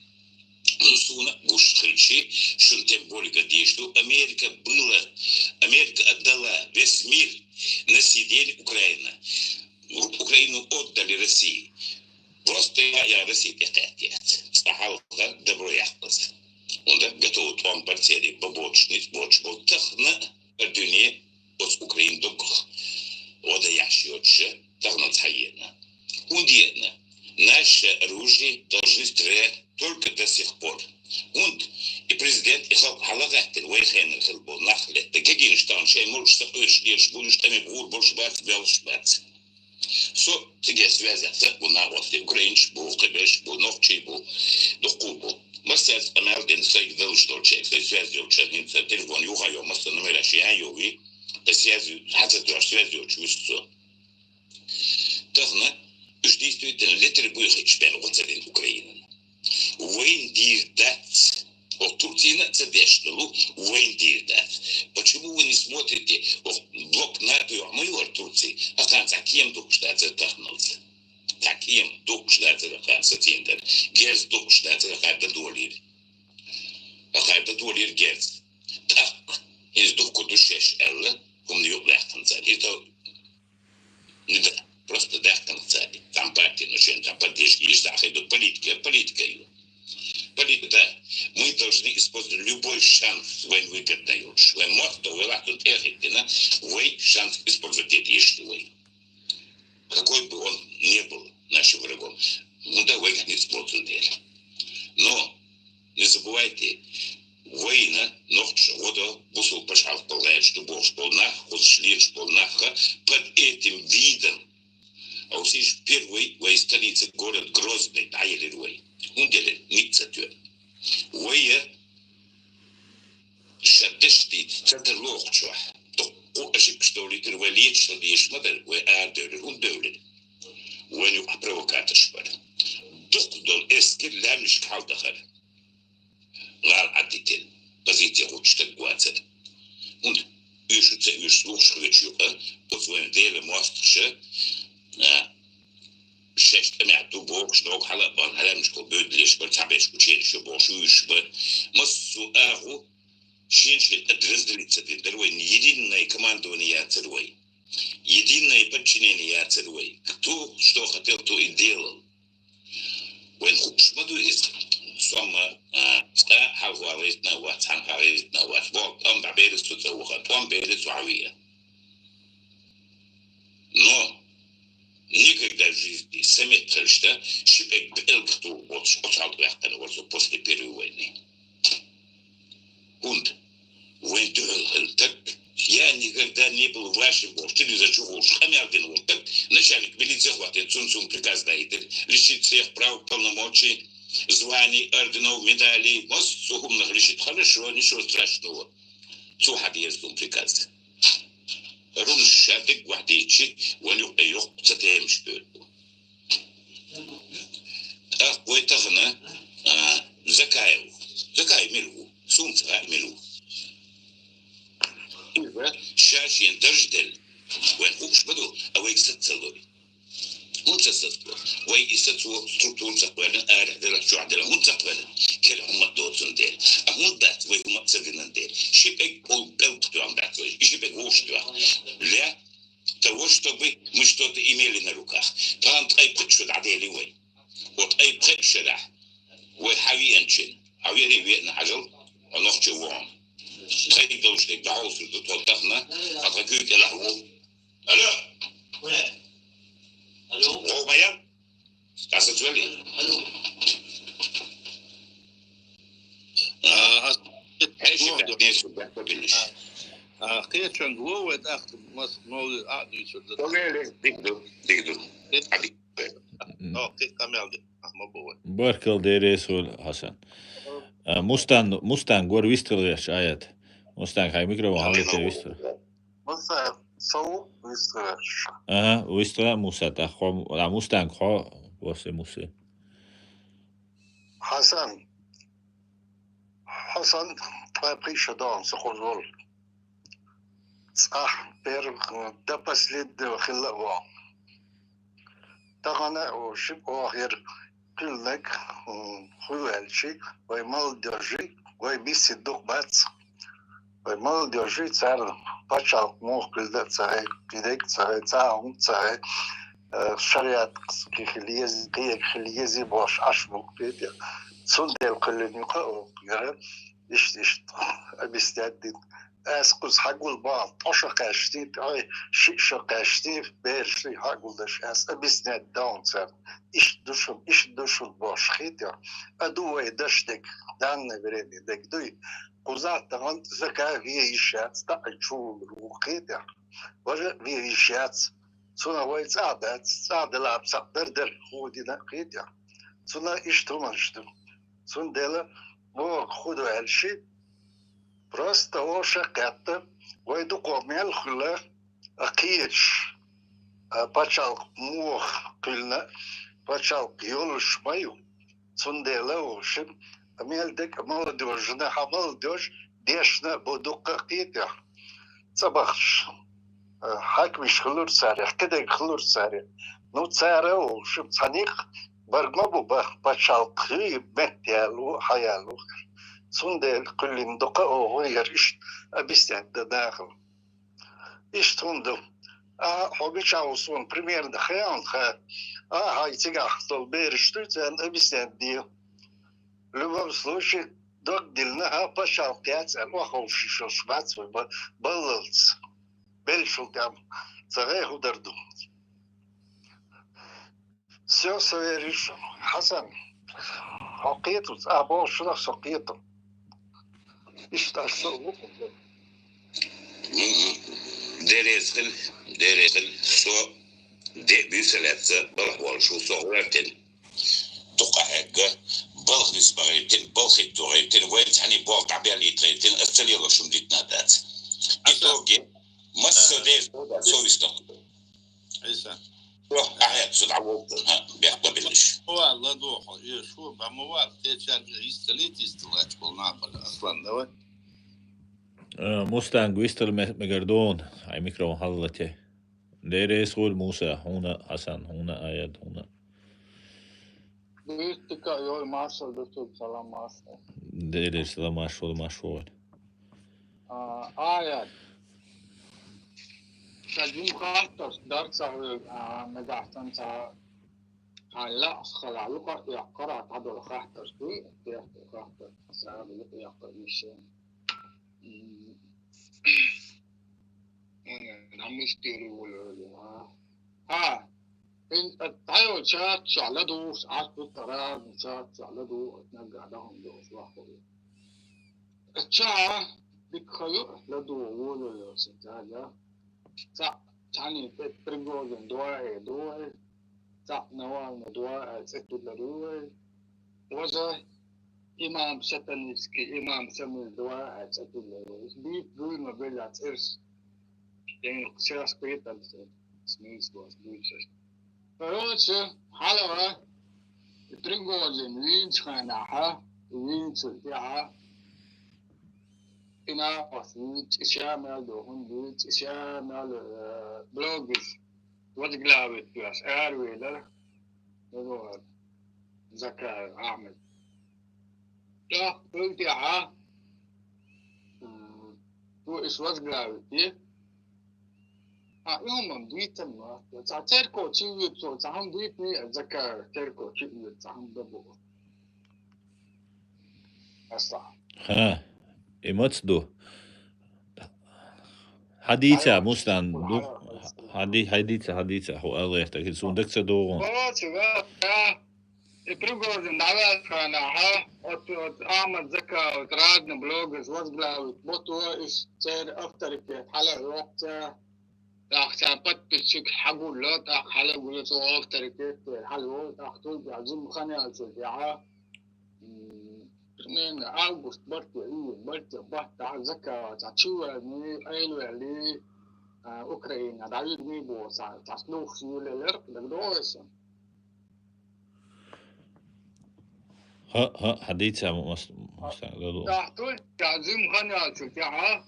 Ну, суна гуш хилча, шун тем более деш ду. Америка была, Америка отдала весь мир на съедение Украины. Украину отдали России. Просто я, я России тӀакхаьчад. Цкъа хьалха добро яьккхаза. ХӀунда готовы тӀом бар церий, ба боцаш, низ боцаш бола тахан а дуне оцу Украин доггах гӀо дан еш йоцуша, таханал цхьа еана. ХӀунда еана? Наше оружие должны стрелять только до сих пор. ХӀунда и президент, и халкъ хьалагӀаьттина, вай хенара хила болу нах летта. Кегийнаш тахана шайн молуш ца къуьйсуш лелаш бу, уьш тӀаме гӀур болуш бац, боьлхуш бац. Со цига связь ца бу нагӀост, украинцаш бу, кхиберш бу, нохчий бу, дуккху бу. Массаьрца къамел дина, сайга далуш долчаьрга, сайн связь йолчаьрга, хӀинца телефон юха йо, масса номераш ян йови, ткъа связь, хьан ца тоьхна связь йолчу вуьсу со. Тахана уьш действительно летар буй хеташ бен гӀо ца дина Украинан. Вайн дийр дац. Оха Турцина а ца деш долу, вайн дийр дац. Почему вы не смотрите, оха блок НАТО йохь ма йора Турци? Ахьа цхьа кема духкуш дацара таханалца. Цхьа кема духкуш дацара ахьа сацийна дара. Герз духкуш дацара ахьа дадолийра. Ахьа дадолийра герз. ТӀаккха, иза духкур ду шаьш аьлла, хӀумана юкъадаьккхина цара. Иза Не да, просто даьккхина цара. Там партия, ну, шен там поддержка есть, да, хай ду политика, политика ю. Политика, да. Мы должны использовать любой шанс, вайн выгодно йолуш. Вайн мостагӀа вай латтун тӀехӀиттина, вай шанс использовать дийшти вай. Какой бы он ни был нашим врагом, ну да, вай не используем дела. Но Не забывайте, вайна нохчаша гӀо до, бусулба пачхьалкх бала гӀерташ ду бохуш болу нах, кхузахь лелаш болу нах, под этим видом. А уж уьш первый вай столица, город Грозный, дӀаелира вай. ХӀунда елира, ницкъ ца тоьу. Вай ша дешдийца ца тарлохучохь, дуккха ошибкаш довлийтира, вай леташ ла дезаш ма дара, вай арадевлира, хӀунда девлира? Вайн юкъахь провокаторш бара. Дукха долу эскар лаьмнашка хьаладахара. ГӀала Ӏадитина, позиция гӀуттуш стаг вацара. ХӀунда уьш ца уьш лухуш хилча юкъа, оцу вайн Делан мостагӀаша, а, шаьш тӀамехь ду бохуш, ногахь хьала а бахна, хьаьлмашкахула бевдалеш бара, цхьаберш ученаш ю бохуш, вуьйш бара. Массо а агӀо шен-шен подразделение ца дина дара вай, единое командование яцара вай. Единое подчинение яцара вай. Кто что хотел, то и делал. Вайн хууш ма ду иза. Со-м, а, цкъа хьалха вагӀийтина а вац, цхьанхьа вагӀийтина а вац. Боху, тӀом дӀаберира со цӀа ваха, тӀом берира со хьавеа. Но никогда в жизни, са меттахь хилча, ши пӀелг пӀелгах тухуш боцуш оцу хьалха ваьккхина вара со после Первой войны. ХӀунда? Вайн дуьхьал хилла стаг, я никогда не был вашим бохуш, телевизор чу гӀуш, къамел дина волу стаг, начальник милиции хӀоттийна, цунна суна приказ даийтира, лишить всех прав, полномочий, званий, орденов, медалей, массо а хӀуманах лишить. Хорошо, ничего страшного. Цо хьан деза суна приказ? Румаш ша деггахь дийцчи, ван юкъа йоккха ца темаш бевлла. ТӀаккха вай тахана, а, Закаев. Закаев мила ву? Суна ца хаьа мила ву. Иза ша шен дарж делла. Вайн хууш ма ду, а вайга саца ца лой. ХӀунда ца сацо? Вай и сацо структура ца кхоьллина, арахь делахь, чохь делахь, хӀунда ца кхоьллина? Кера хӀума а доцун дела. А хӀунда дац вай хӀума а ца динан дела? Ши пӀелг пӀелг тӀехь дац вай, и ши пӀелг вовшах тоьхна. Ле, того, чтобы мы что-то имели на руках. Тахана ткъе пхиъ шу дӀаделира вай. Вот ткъе пхиъ шера. Вай хьавеанчун. Хьавеаре веана хьажал, хьо нохчо ву хьуна. Тхоай долуш дерг дӀахьовсур ду тхо тахана, хьо тхан куьйга кӀелахь ву. Алло! Алло! Вовмаян? Къасат вали? Алло! А, ас-, Хьеши бехк беш, бехк беш. А, кхечанга ло вай тӀаккха, мас-, новли а дуьйцур ду. Новли, дика ду, дика ду. Дика. О, кхин къамел де, а, ма бу вай. Баркалла, Дела реза хуьлда, Хьасан. А, Мустан-, Мустанг вара вистхила веш, Аят. Мустанг, хьайн микрофон хьаллатийла вистхила. Муса, со ву вистхила веш. Ага, вистхила Муса, тӀаккха хьо, а, Мустанг хьо, васе Мусе. Хьасан, Хьасан, ткъе пхиъ шу дан со кхуза волу. Цкъа первый, до последнего хилла а вон. Тахана а шиъ охир кхуьллаг, м, хуьлу аьлчи, вай молодёжи, вай бисси дукха бац. Вай молодёжи, царна пачхьалкх муха кхуьлда а ца хье, кхидерг а ца хье, цхьа а хӀума ца хье, э, шариат кхин хила еза, кхиерг хила еза бохуш Ӏаш бу кхетий. Цундела кхуьллина ю-кх оха яра, иштта, иштта объяснять дина. Ас кхуза хьагулбахьа, ткъа шо кхаьчнийта, ой, шиъ шо кхаьчний, бераш хьагулдеш, ас объяснять дан царна. Иштта ду шуна, иштта ду шуна бохуш хетий. А ду вай даш дерг, данное время дерг дуй. Кхузахь тахана закай вен йиш яц, таӀ чу вулур ву кхетий. Важа вен йиш яц. Цунах вай цӀа а дац, цӀа а дала а цхьаъ дар-дар хӀун дина кхетий. Цунах иштта хӀуманаш ду. Цундела боху хӀун ду аьлчи, просто оша кхетта, вай дукха мел хуьлу, а, кхеташ, а, пачхьалкх муха кхуьллина, пачхьалкх йолуш ма ю. Цундела вовшийн, а, мел дерг а молодёжна, хьан молодёжь дешна а бу дуккха а кхетий. ЦӀа бахча, а, хьаькамаш хуьлура царех, кхидерг хуьлура царех. Ну, цара а вовшийн, цхьа никъ барг ма бу баха, пачхьалкх хӀуй метта яло, хьаяло. Цундела кхуьллина ду-кх оха яра иштта объяснять дан нахала. Иштта хӀума ду. Ахьа хьо мичахь ву суна примерно хаьа хьуна, ха? Ахьа хьайн цигахь долу бераш дуй, царна объяснять де. В любом случае, дог диллина, хӀа, пачхьалкх яц аьлла, охьаховшийша бац вай ба-, баллалц. Беллачул тӀаьхьа ца гӀе хӀун дар ду. Всё, со верю, Хьасан, хьо кхеталц, а боху шунах со кхетам. Иштта аш со а ву. Мгм. Дела реза хила, Дела реза хила, со де а буьйса лаьцна балха волуш ву, со гӀоьртина. Дукха хьегга, балха нисбан гӀиртина, балхе ту гӀиртина, вайн цхьаьний болх дӀабеллийта гӀиртина, аса ца лелош хӀума дитина дац. Итоге, массо а деза, со вистхила. Ӏийса. Ох, ахьа, цу дӀаволла, хӀа, бехк ма биллаш. Ва, ладогӀа, и шу, ба ма вар, те чарга йисталийта, йисталач бол нахала, Аслан, давай. Э, Мустанг, вистхила ме-, мегар ду хьуна, хьайн микрофон хьалалате. Дела реза хуьлда, Муса, хьуна, Хьасан, хьуна, Аят, хьуна. Дуьйцург а йой, маршалла ду шуьга, салам, маршалла. Дела реза, салам, маршалла, маршалла. А, Аят. Сан жима хаттарш дар ца хьоьгу, а, нагахь санна ца хьан лаахь хала, юкъа а эккхара, дӀадала хаттарш дуй, тӀехь хаттар, сагӀа юкъа а эккхара йиш ян. М. Ой, намыс тери волу, а? Ха, ин, а, тайо чат ча ладугӀуш, ас бу таран чат ча ладугӀу, наггахь дахун долуш ваххур. Ча, дика хаю, ладугӀу волу, са тага. Ца, цани пе Пригожин дуай, дуай. Ца, Навальный дуай, цӀе туллар ю вай. Важа, имам сатанинский, имам Самуил дуай, цӀе туллар ю вай. Бит дуй ма белла цӀерс. Тен сяс кхетам се. Смысл вас дуйцуш. Короче, хьалава, Пригожин винчу ханахьа, винчу тяхьа. Ина ас винчу ша мел дохун, винчу ша мел, э, блогер. Возглавить ас арвелар. Договор. Закаев Ахьмад. Да, кстати, ага. М, то есть возглавить, не? а, и хӀума дитам, а, цхьа церков чу вуьйцу, цхьа хӀума дитни, а, Закаев церков чу вуьйцу, цхьа хӀума да бу. Аса. Ха, и маца ду? Хьадийца, Мустан, ду? Хьади-, хьадийца, хьадийца, хьо алгӀертаг, хӀин сун дагца догӀун. Короче, ва, я, и Пригожин дӀаваьлла хана, хьа, от, от Ахмад Закаев, от разный блогерс возглавить, вот, о, из цер авторитет, хьала, йоккца. ТӀаккха цхьа подписчик хьагулла, тӀаккха хьалагулла цо авторитет, хьалаволу, тӀаккха тулга жим хан яьлчул тӀаьхьа, м, примерно август барт я, июль барт я, баттахь Закаев цхьа чувоьллий, къайлаваьллий, а, Украина дӀавигний бохуш, цхьа, цхьа слух юьллура, дагадогӀий сан? ХӀа, хӀа, хьадийца, мас-, мас-, ду. Тахьтуй, тӀаьхьа жим хан яьлчул тӀаьхьа,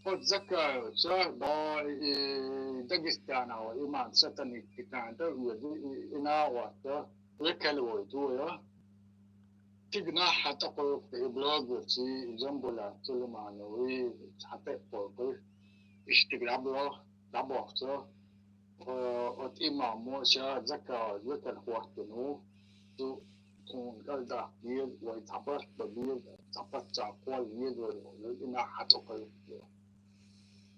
оцу Закаевца, да, и, Дагестанахь вай имам сатаник китан тӀа веза, и, и нагӀа вац, векал вай тоя. Цига нах хьатӀакхойкху и блогерчий, и Жамбулат Сулаймановый, хьатӀакхойкхуш, иштта дӀабо-, дӀабохча, э, оцу имамо ша Закаев векал хӀоттина ву, цу тхуна кӀалдаккха деза, вай цхьа барт бан беза, цхьа паччахь кхолла веза вай, и нах хьатӀакхойкху.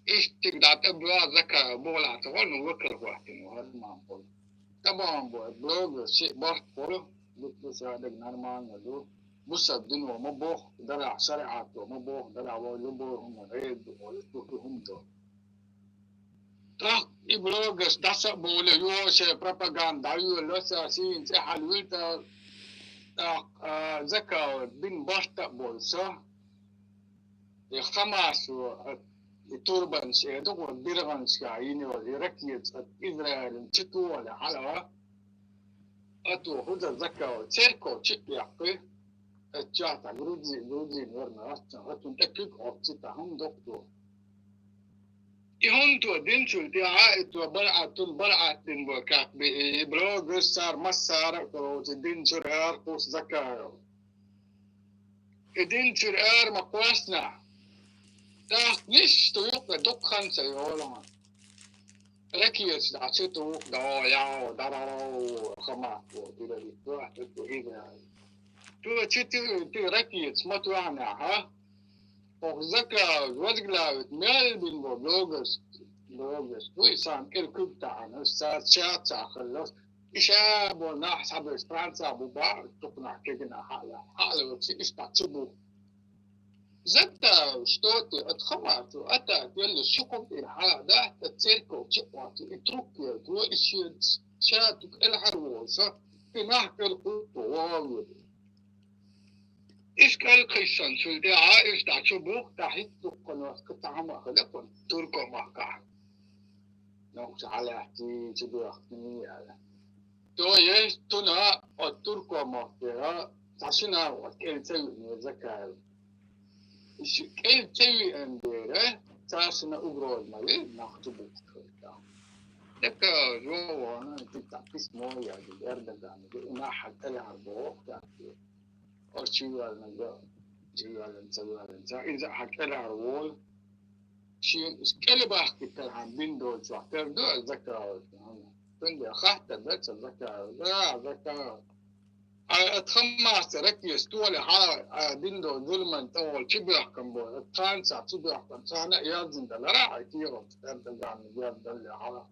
Иштта дӀа тӀе боьгӀна Закаев бохуш ца хуьлу, ну, векал хӀоттина ву, хӀара имам хуьлу. ТӀабахьа бу, блогер шиъ барт хуьлу, дуккха ша дерг нормально ду. Бусалба дино ма боху, дарахь шариӀато ма боху, дарахь вай любой хӀума реза ду, вай ду хӀума ду. ТӀаккха и блогерш дӀаса а бовлий, юха шайн пропаганда дӀайоьлла, ша шена цӀе хьалавуьйлу, тӀаккха, а, Закаев бина барт а болуш, и Хамасо, а, и турбанаш, э, ду, биргӀанашка йина йолу и ракеташ, а, Израилан чу тухуш хьала, а, ато хӀуза Закаев церков чу а баьккхи, а, чохь цхьа грузи-, грузин вара, аццун, аццун тӀе куьг Ӏоцци, цхьа хӀума доккху. И хӀунда цо динчул тӀаьхьа, и цо бараӀат, цунна бараӀат дина бу, как бы, и, и блогерш цара массара а, короче, дин чуьра ара кхуссу Закаев. И дин чуьра ара ма кхоссинехь, тӀаккха нисса ду юккъе дукха хан ца йолу хьуна. Ракеташ дӀа чу туху, да, яу, дарарау, Хамас, террорист, ду, ду, иза. Цо чу ти-, ти-, ракеташ ма тоьхнехь, а? Оха Закаев возглавить мел бина бу блогерш, блогерш. Вуй сан кӀел куьг таӀана, ша, ша ца хилла. И ша бо нах схьаберш Франца бу бахьа, тукхунах кегина хьала, хьала ваци, иштта цу бу. Закаев, что ты, от Хамаса, атак, елла ши кху тӀера хьала дац, церков чу а ваци, и трубка ел, и шен ша тук элхьар волуш, и нах кӀел кхуьтту вогӀу. Иштта кӀел кхиссанчул тӀаьхьа, иштта чу буху, тӀаккха хӀинца дуккха нос кху цхьа хӀума хилла кхуьнан Турко-махкахь. Нохча хьалаьттий, чу бехкний аьлла. То есть, цунна оцу Турко-махкера цхьа шина а оцу кӀел ца виънера Закаев. Иштта кӀел ца виъна дера, царшина угроза ма ве, нах чу бухуш хилла. Закаев вогӀу, цигахь письмо яздина Эрдогана, и нах хьан кӀелхьара боху, тӀаккха. Оцу чу йоьллинарг, чу йоьллина, ца йоьллина, ца, иза хьан кӀелхьара волу. Шен кӀелбахкийтархьама бина долчохь тера ду аса Закаев. Цундела хаттар дац аса Закаев. Да, Закаев. Ай, ат Хамас ракеташ толе хьала, ай, дина долу зуламан тӀехула чу боьхкан бу. Ат царна цхьа чу боьхкан, царна а яздина далара, ай, кехат Эрдогана яздалле хьала.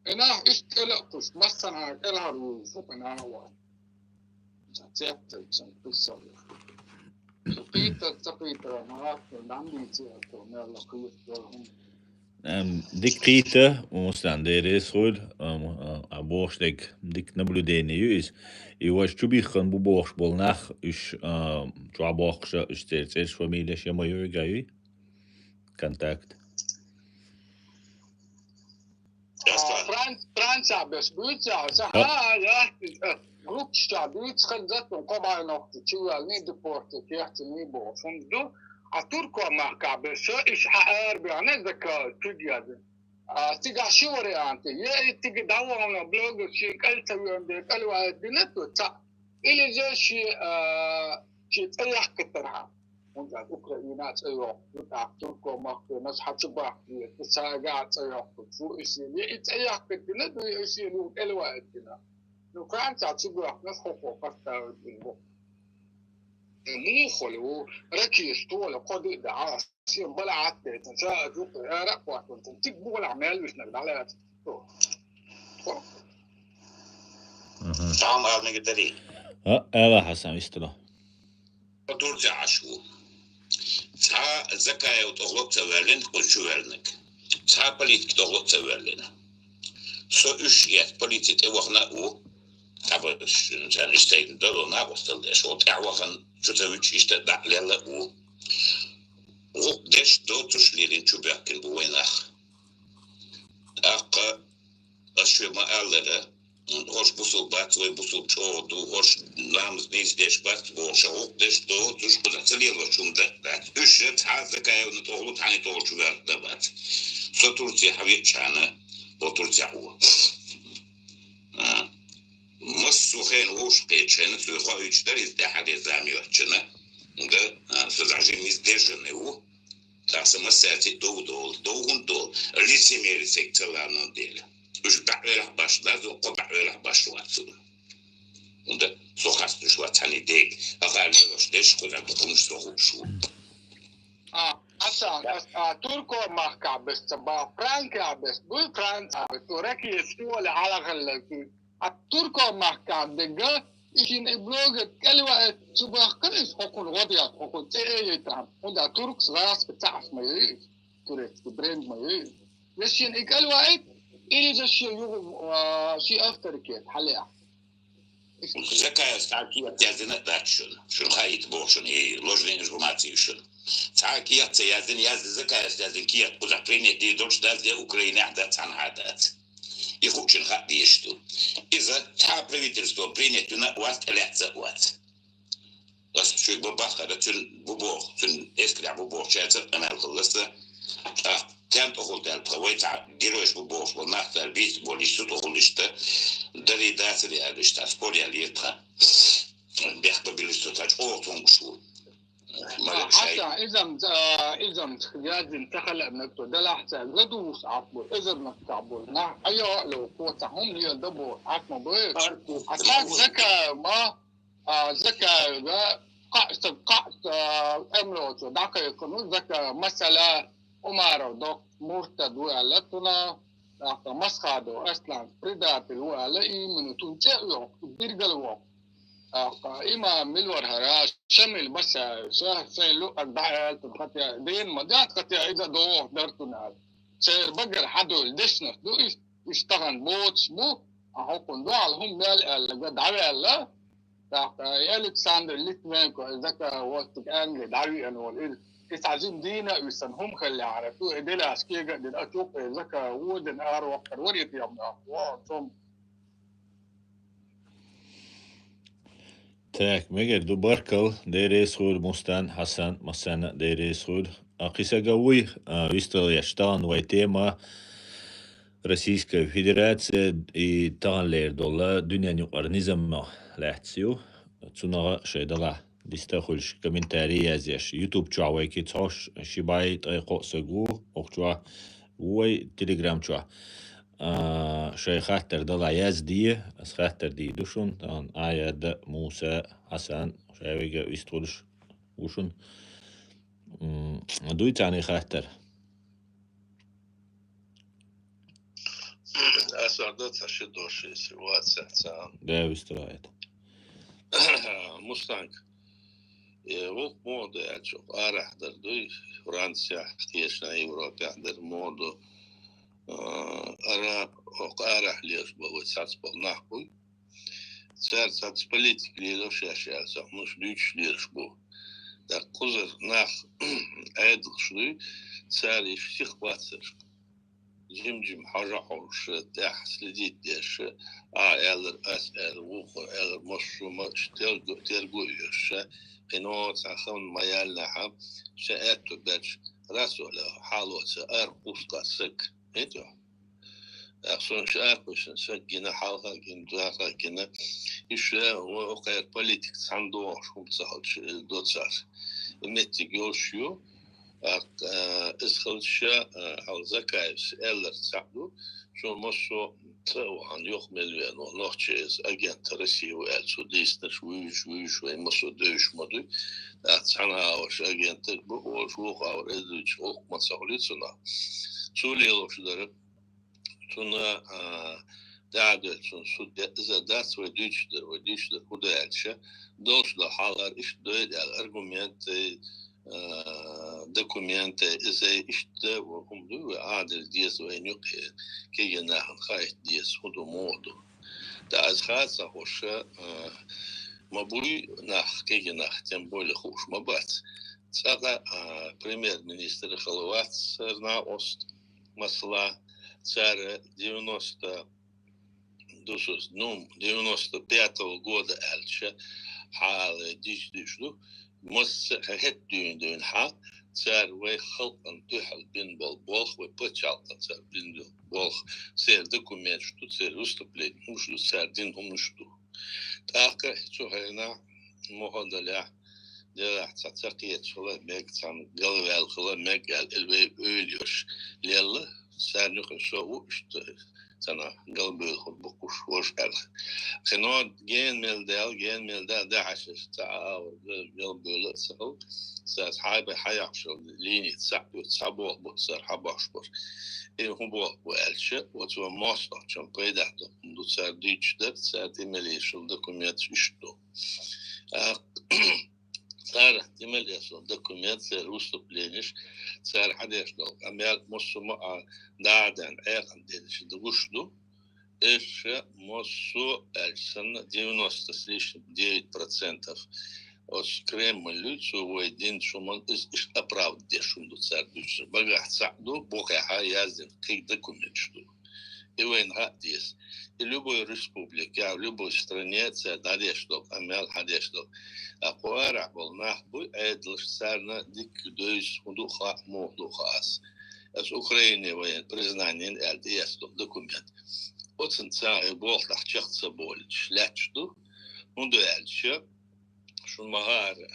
И нах иштта кӀел а кхуьссуш, массанхьа кӀелхьара вуьйлуш ву кху нах а вац. Цхьа цецдерг санна кхуьссур ю. Кхийтар, ца кхийтар, нагахь а дӀа ма дийци, аьлла, мел кхеташ долу хӀума. Эм, дика кхийта, Мустан, Дела реза хуьлда, эм, а, а, бохуш дерг дика наблюдение ю иза. И важа чу бихкан бу бохуш болу нах, уьш, а, чохь бохкуша, уьш церан цӀераш, фамилеш я ма ю, гай? Контакт. А, Фран-, Францехь берш буьйцу, ца, а, я, э, группаш чохь буьйцу, хаза заттун кхо бӀе нохчи чувоьллиний, депортаци яьхкиний бохуш хӀума ду. А Турко-махкахь берш, иштта хьа арабаьхна, Закаев куьг яздина. А, цигахь ши вариант. Я и цига дӀавахана блогер шен кӀел ца веана дела, кӀел ваьлла дина цо, цхьаъ. Или же шен, а, шен цӀе яхкийтархьама. ХӀунда аьлча Украина цӀе йоккхур, тӀаккха турко махканаш хьачубахкийта, сага цӀе йоккхур, шу ишин, я и цӀе яхкийтина, ду ишин, ну, кӀелваийтина. Ну, Франция чубахканаш хӀокхо поставить бу. Мухули ву, ракеш тола кхо ди да, а, шен бала Ӏаттайтан, ша а жукъа, ара а кхоттун, циг бугӀалахь мел вишнаг дӀалаьца. Хо. Мгм. Салам алейкум, Дари. А, ала Хасан, истала. Турция Ӏаш ву. Цхьа Закаев тӀохло ца ваьллина, кхуза чу ваьллинаг. Цхьа политик тӀохло ца ваьллина. Со уьш эц полици тӀе вахана а ву. Таба царна иштта дало накъостал деш, вол тӀехь вахан чу ца вича иштта дӀа лелла а ву. ГӀукъ деш доцуш лелин чу бехкин бу вай нах. ТӀаккха ас шоьга ма аллара, хӀорш бусулба бац, вай бусулба чӀогӀа ду, хӀорш намаз нийса деш бац бохуш, гӀукъ деш доцуш, кхуза ца лелош хӀума дац. Уьш цхьа Закаевна тӀохлу, цхьанна тӀохлу чу ваьлла бац. Со Турция хьавеъчхьана, вол Турция ву. А, массо хен вовшахкхечхьана, цуьнан хоуьйтуш дара иза тӀаьхьа деза зама йоцчана. Да, а, со зажим иза дежанный ву. ТӀаккха сан массаьрца дов долу, дов хӀунда долу? Лицемерие сайга ца ланон дела. Уьш баьӀвелахь баш лазо, кхо баьӀвелахь баш вац цунна. ХӀунда со хастуш вац цхьанний дега. Ахара лелош деш кхуза бу хӀумаш со хууш ву. А, Хасан, а, а, турко махкахь бес ца баха, Франкехь бес буй, Франция бес, то ракеш тола хьалахалла. А турко махкахь дегга, и шин и блогер кӀелваэт, цу бахкана иза хӀокхунна гӀо дехьа, хӀокхунна цӀе а яйтахьа. ХӀунда туркс гӀаска цхьаъ ма яй иза, турецкий бренд ма яй иза. Я шин и кӀелваэт, или иза шен югӀу, а, шен авторитет хьалеа. Закаев цхьа кехат яздина а дац шуна. Шуна хаийта боху шуна и ложная информация шуна. Цхьа кехат ца яздина, язде Закаевс яздина кехат кхузахь принять дийр долуш дац, де Украинехь дац, цхьанхьа дац. И хуучун хаа дезаш ду. Иза цхьа правительство принять вина а вац, тӀелаьцна а вац. Ас шуьга бан бахара, цуьнан бу боху, цуьнан эскарехь бу бохучаьрца а къамел хилла сан. ТӀаккха тен тӀехула даьлла тхан вай цхьа геройш бу бохуш болу нах цара бийца болу, иштта тӀехула иштта, дарий дацарий аьлла, иштта спор яьлла йира тхан. Бехк бан билира со, тхан чӀогӀа цомгуш ву. Ма А, шай. Хьасан, изам, а, изам яздина ца хала а мегто, делахь цаьрга ладугӀуш Ӏаш бу, эзар нах цхьаъ бу, нах Ӏайо а ло, кхо цхьа хӀума леладо боху, Ӏаш ма бу. А цхьа Закаев ма, а, Закаевга кхаъ стаг, кхаъ, а, МРО-чо дӀакхайкхина ву Закаев, масала, Умаров доккха муртад ву аьлла цунах, тӀаккха Масхадов Аслан предатель ву аьлла, именно цунна цӀе а йоккху, биргал а воккху. ТӀаккха имам мила вара хӀара, Шамил Басаев, ша, сайн луъаг дӀааьлла цунна, хатя дена ма дац, хатя иза догӀух дара цунна аьлла. Церан багара хьадевлла дешнаш ду, иш, иш тахана боцуш бу, а хӀокхунна дуьхьал хӀума мел аьлларг дӀаваьлла. ТӀаккха и Александр Литвиненко, и Закаев воцург Англи дӀавеана волу, иза, иза цхьа жима дийна а висина, хӀума хиллехьара, цо и делахь кега а дина, ачу а и Закаев водина араваккхар варе тема, нах, вон цом. Так, мегар ду, баркалла, Дела реза хуьлда, Мустан, Хьасан, массарна а Дела реза хуьлда. А, кхин сага вуй, а, вистхила еш тахана вай тема, Российская Федерация и таханлера долу дуьненан юкъара низам лаьцна ю. Цунах шайн далахь диста хуьлуш, комментарий язъеш. YouTube чохь вай кица хьош ши бӀе ткъе кхоъ саг ву, окху чохь ву вай Telegram чохь. А, шайн хаттар далахь язде, ас хаттар дийр ду шуна, тахана Ӏаяда, Муса, Хьасан, шайн вига вистхуьлуш ву шуна. М, дуй царний хаттар? Ас ар дан ца ши дош, если вацахь царна. Да, вистхила ит. Мустанг. Э, вукху муха ду аьлча, арахь дар дуй, Францияхь, тешна Европехь дар муха ду. Э, араб, окху арахь лелаш бу вай цхьацца болу нах буй. Цара цхьацца политика лело шаьш аьлла, цхьа хӀуманаш дуьйцуш лелаш бу. ТӀаккха кхузара нах Ӏедалш дуй, цара иштта сиха бацарш. Жим-жим хьожа хьожуш, тӀехь следить деш, а аьллар, ас аьлла, вукхо аьллар, массо а ма терго, терго а йоьш, кхин оха цхьа ханна ма яьллинехь, ша аьтту баьчча, расо леха, хьалоца, ара кхуска саг. ХӀета? ТӀаккха суна ша аркхуьйсина саг гина, хьалха гина, дӀахо гина. Иштта вай окхара политика цхьаьна догӀуш хӀума ца хилча, доцуш. меттиг йолуш ю. ТӀаккха, а, иза хилча, а, хьал Закаевс аьлларг цхьаъ ду, цо массо а цӀа а вахана юха мел веана нохчи иза агент России ву аьлла, цо дийцинарш вуьйш, вуьйш вайн массо а девзаш ма дуй. ТӀаккха цхьана агӀор агент бу олуш, вукху агӀор эзар вуьйцуш гӀуллакх ма ца хуьлий цунах. Цо лелош дара, цунна, а, дӀа а девлла, цунна суд е-, иза дац вай дуьйцуш дара, вай дуьйцуш дара, хӀун ду аьлча, долуш долу хьал иштта ду аьлла аргументай, а, документай, иза иштта ву хӀума ду, вай Ӏадал деза вайна юкъе, кегий нахана хаийта деза, хӀун ду, муха ду. ТӀаккха иза хаа ца хууш, а, ма буй нах, кегий нах, тем более хууш ма бац. ЦӀаккха, а, премьер-министр хила вац сарна ост, масала, цара девяносто, дусус, ну, девяносто пятого года аьлча, хьала диш-диш ду, масса хӀетта дуьйна дуьйна хьа, цара вай халкъана дуьхьал бина болу болх, вай пачхьалкхана цара бина болу болх, церан документаш ду, церан выступление хӀумаш ду, цара дина хӀумаш ду. ТӀаккха цу хенахь муха далехь, делахь цхьа ца кхеташ хила мега, цхьана галваьлла хила мега аьлла, или вай ойла йолуш лелла, царна юкъа со ву иштта, цхьана галбевлла хӀума бу кхуш вожа аьлла. Кхино гена мел даьлла, гена мел да, дахьаш ца а агӀор га-, галбевлла а ца хила, цара хьайба хьаяхьаш йолу линия цхьаъ ду, цхьа болх бу цара хьабохуш бара. И хӀун болх бу аьлча, оцо мостагӀчун пайдехь ду, хӀума ду цара дуьйцуш дара, цара тӀе мел езаш йолу документаш иштта ду. А, цара тӀе мел езаш йолу документ, церан выступленеш, цара хьадеш долу къамел массо а ма а дӀа а даьнна, Ӏекъан дерриш ду гуш ду. Эша массо а аьлча санна, девяносто с лишним девять процентов оцу Кремль ю, цо вай дина шуман иза иштта оправдать деш хӀума ду цара дуьйцуш. Багахь цхьаъ ду, бухехьа яздина кхин документаш ду. И вайна хаа деза. И любой республике, в любой стране цара дӀадеш долу къамел, хьадеш долу. А кху арахь болу нах буй, Ӏедалш царна дикка девза, хӀун ду хаьа, муха ду хаьа ас. Ас Украине вайн признание аьлла тӀеэцна долу документ. Оцунна цара и болх тӀехь чекх ца болуьйтуш лаьтташ ду. ХӀунда аьлча, шуна ма хаара,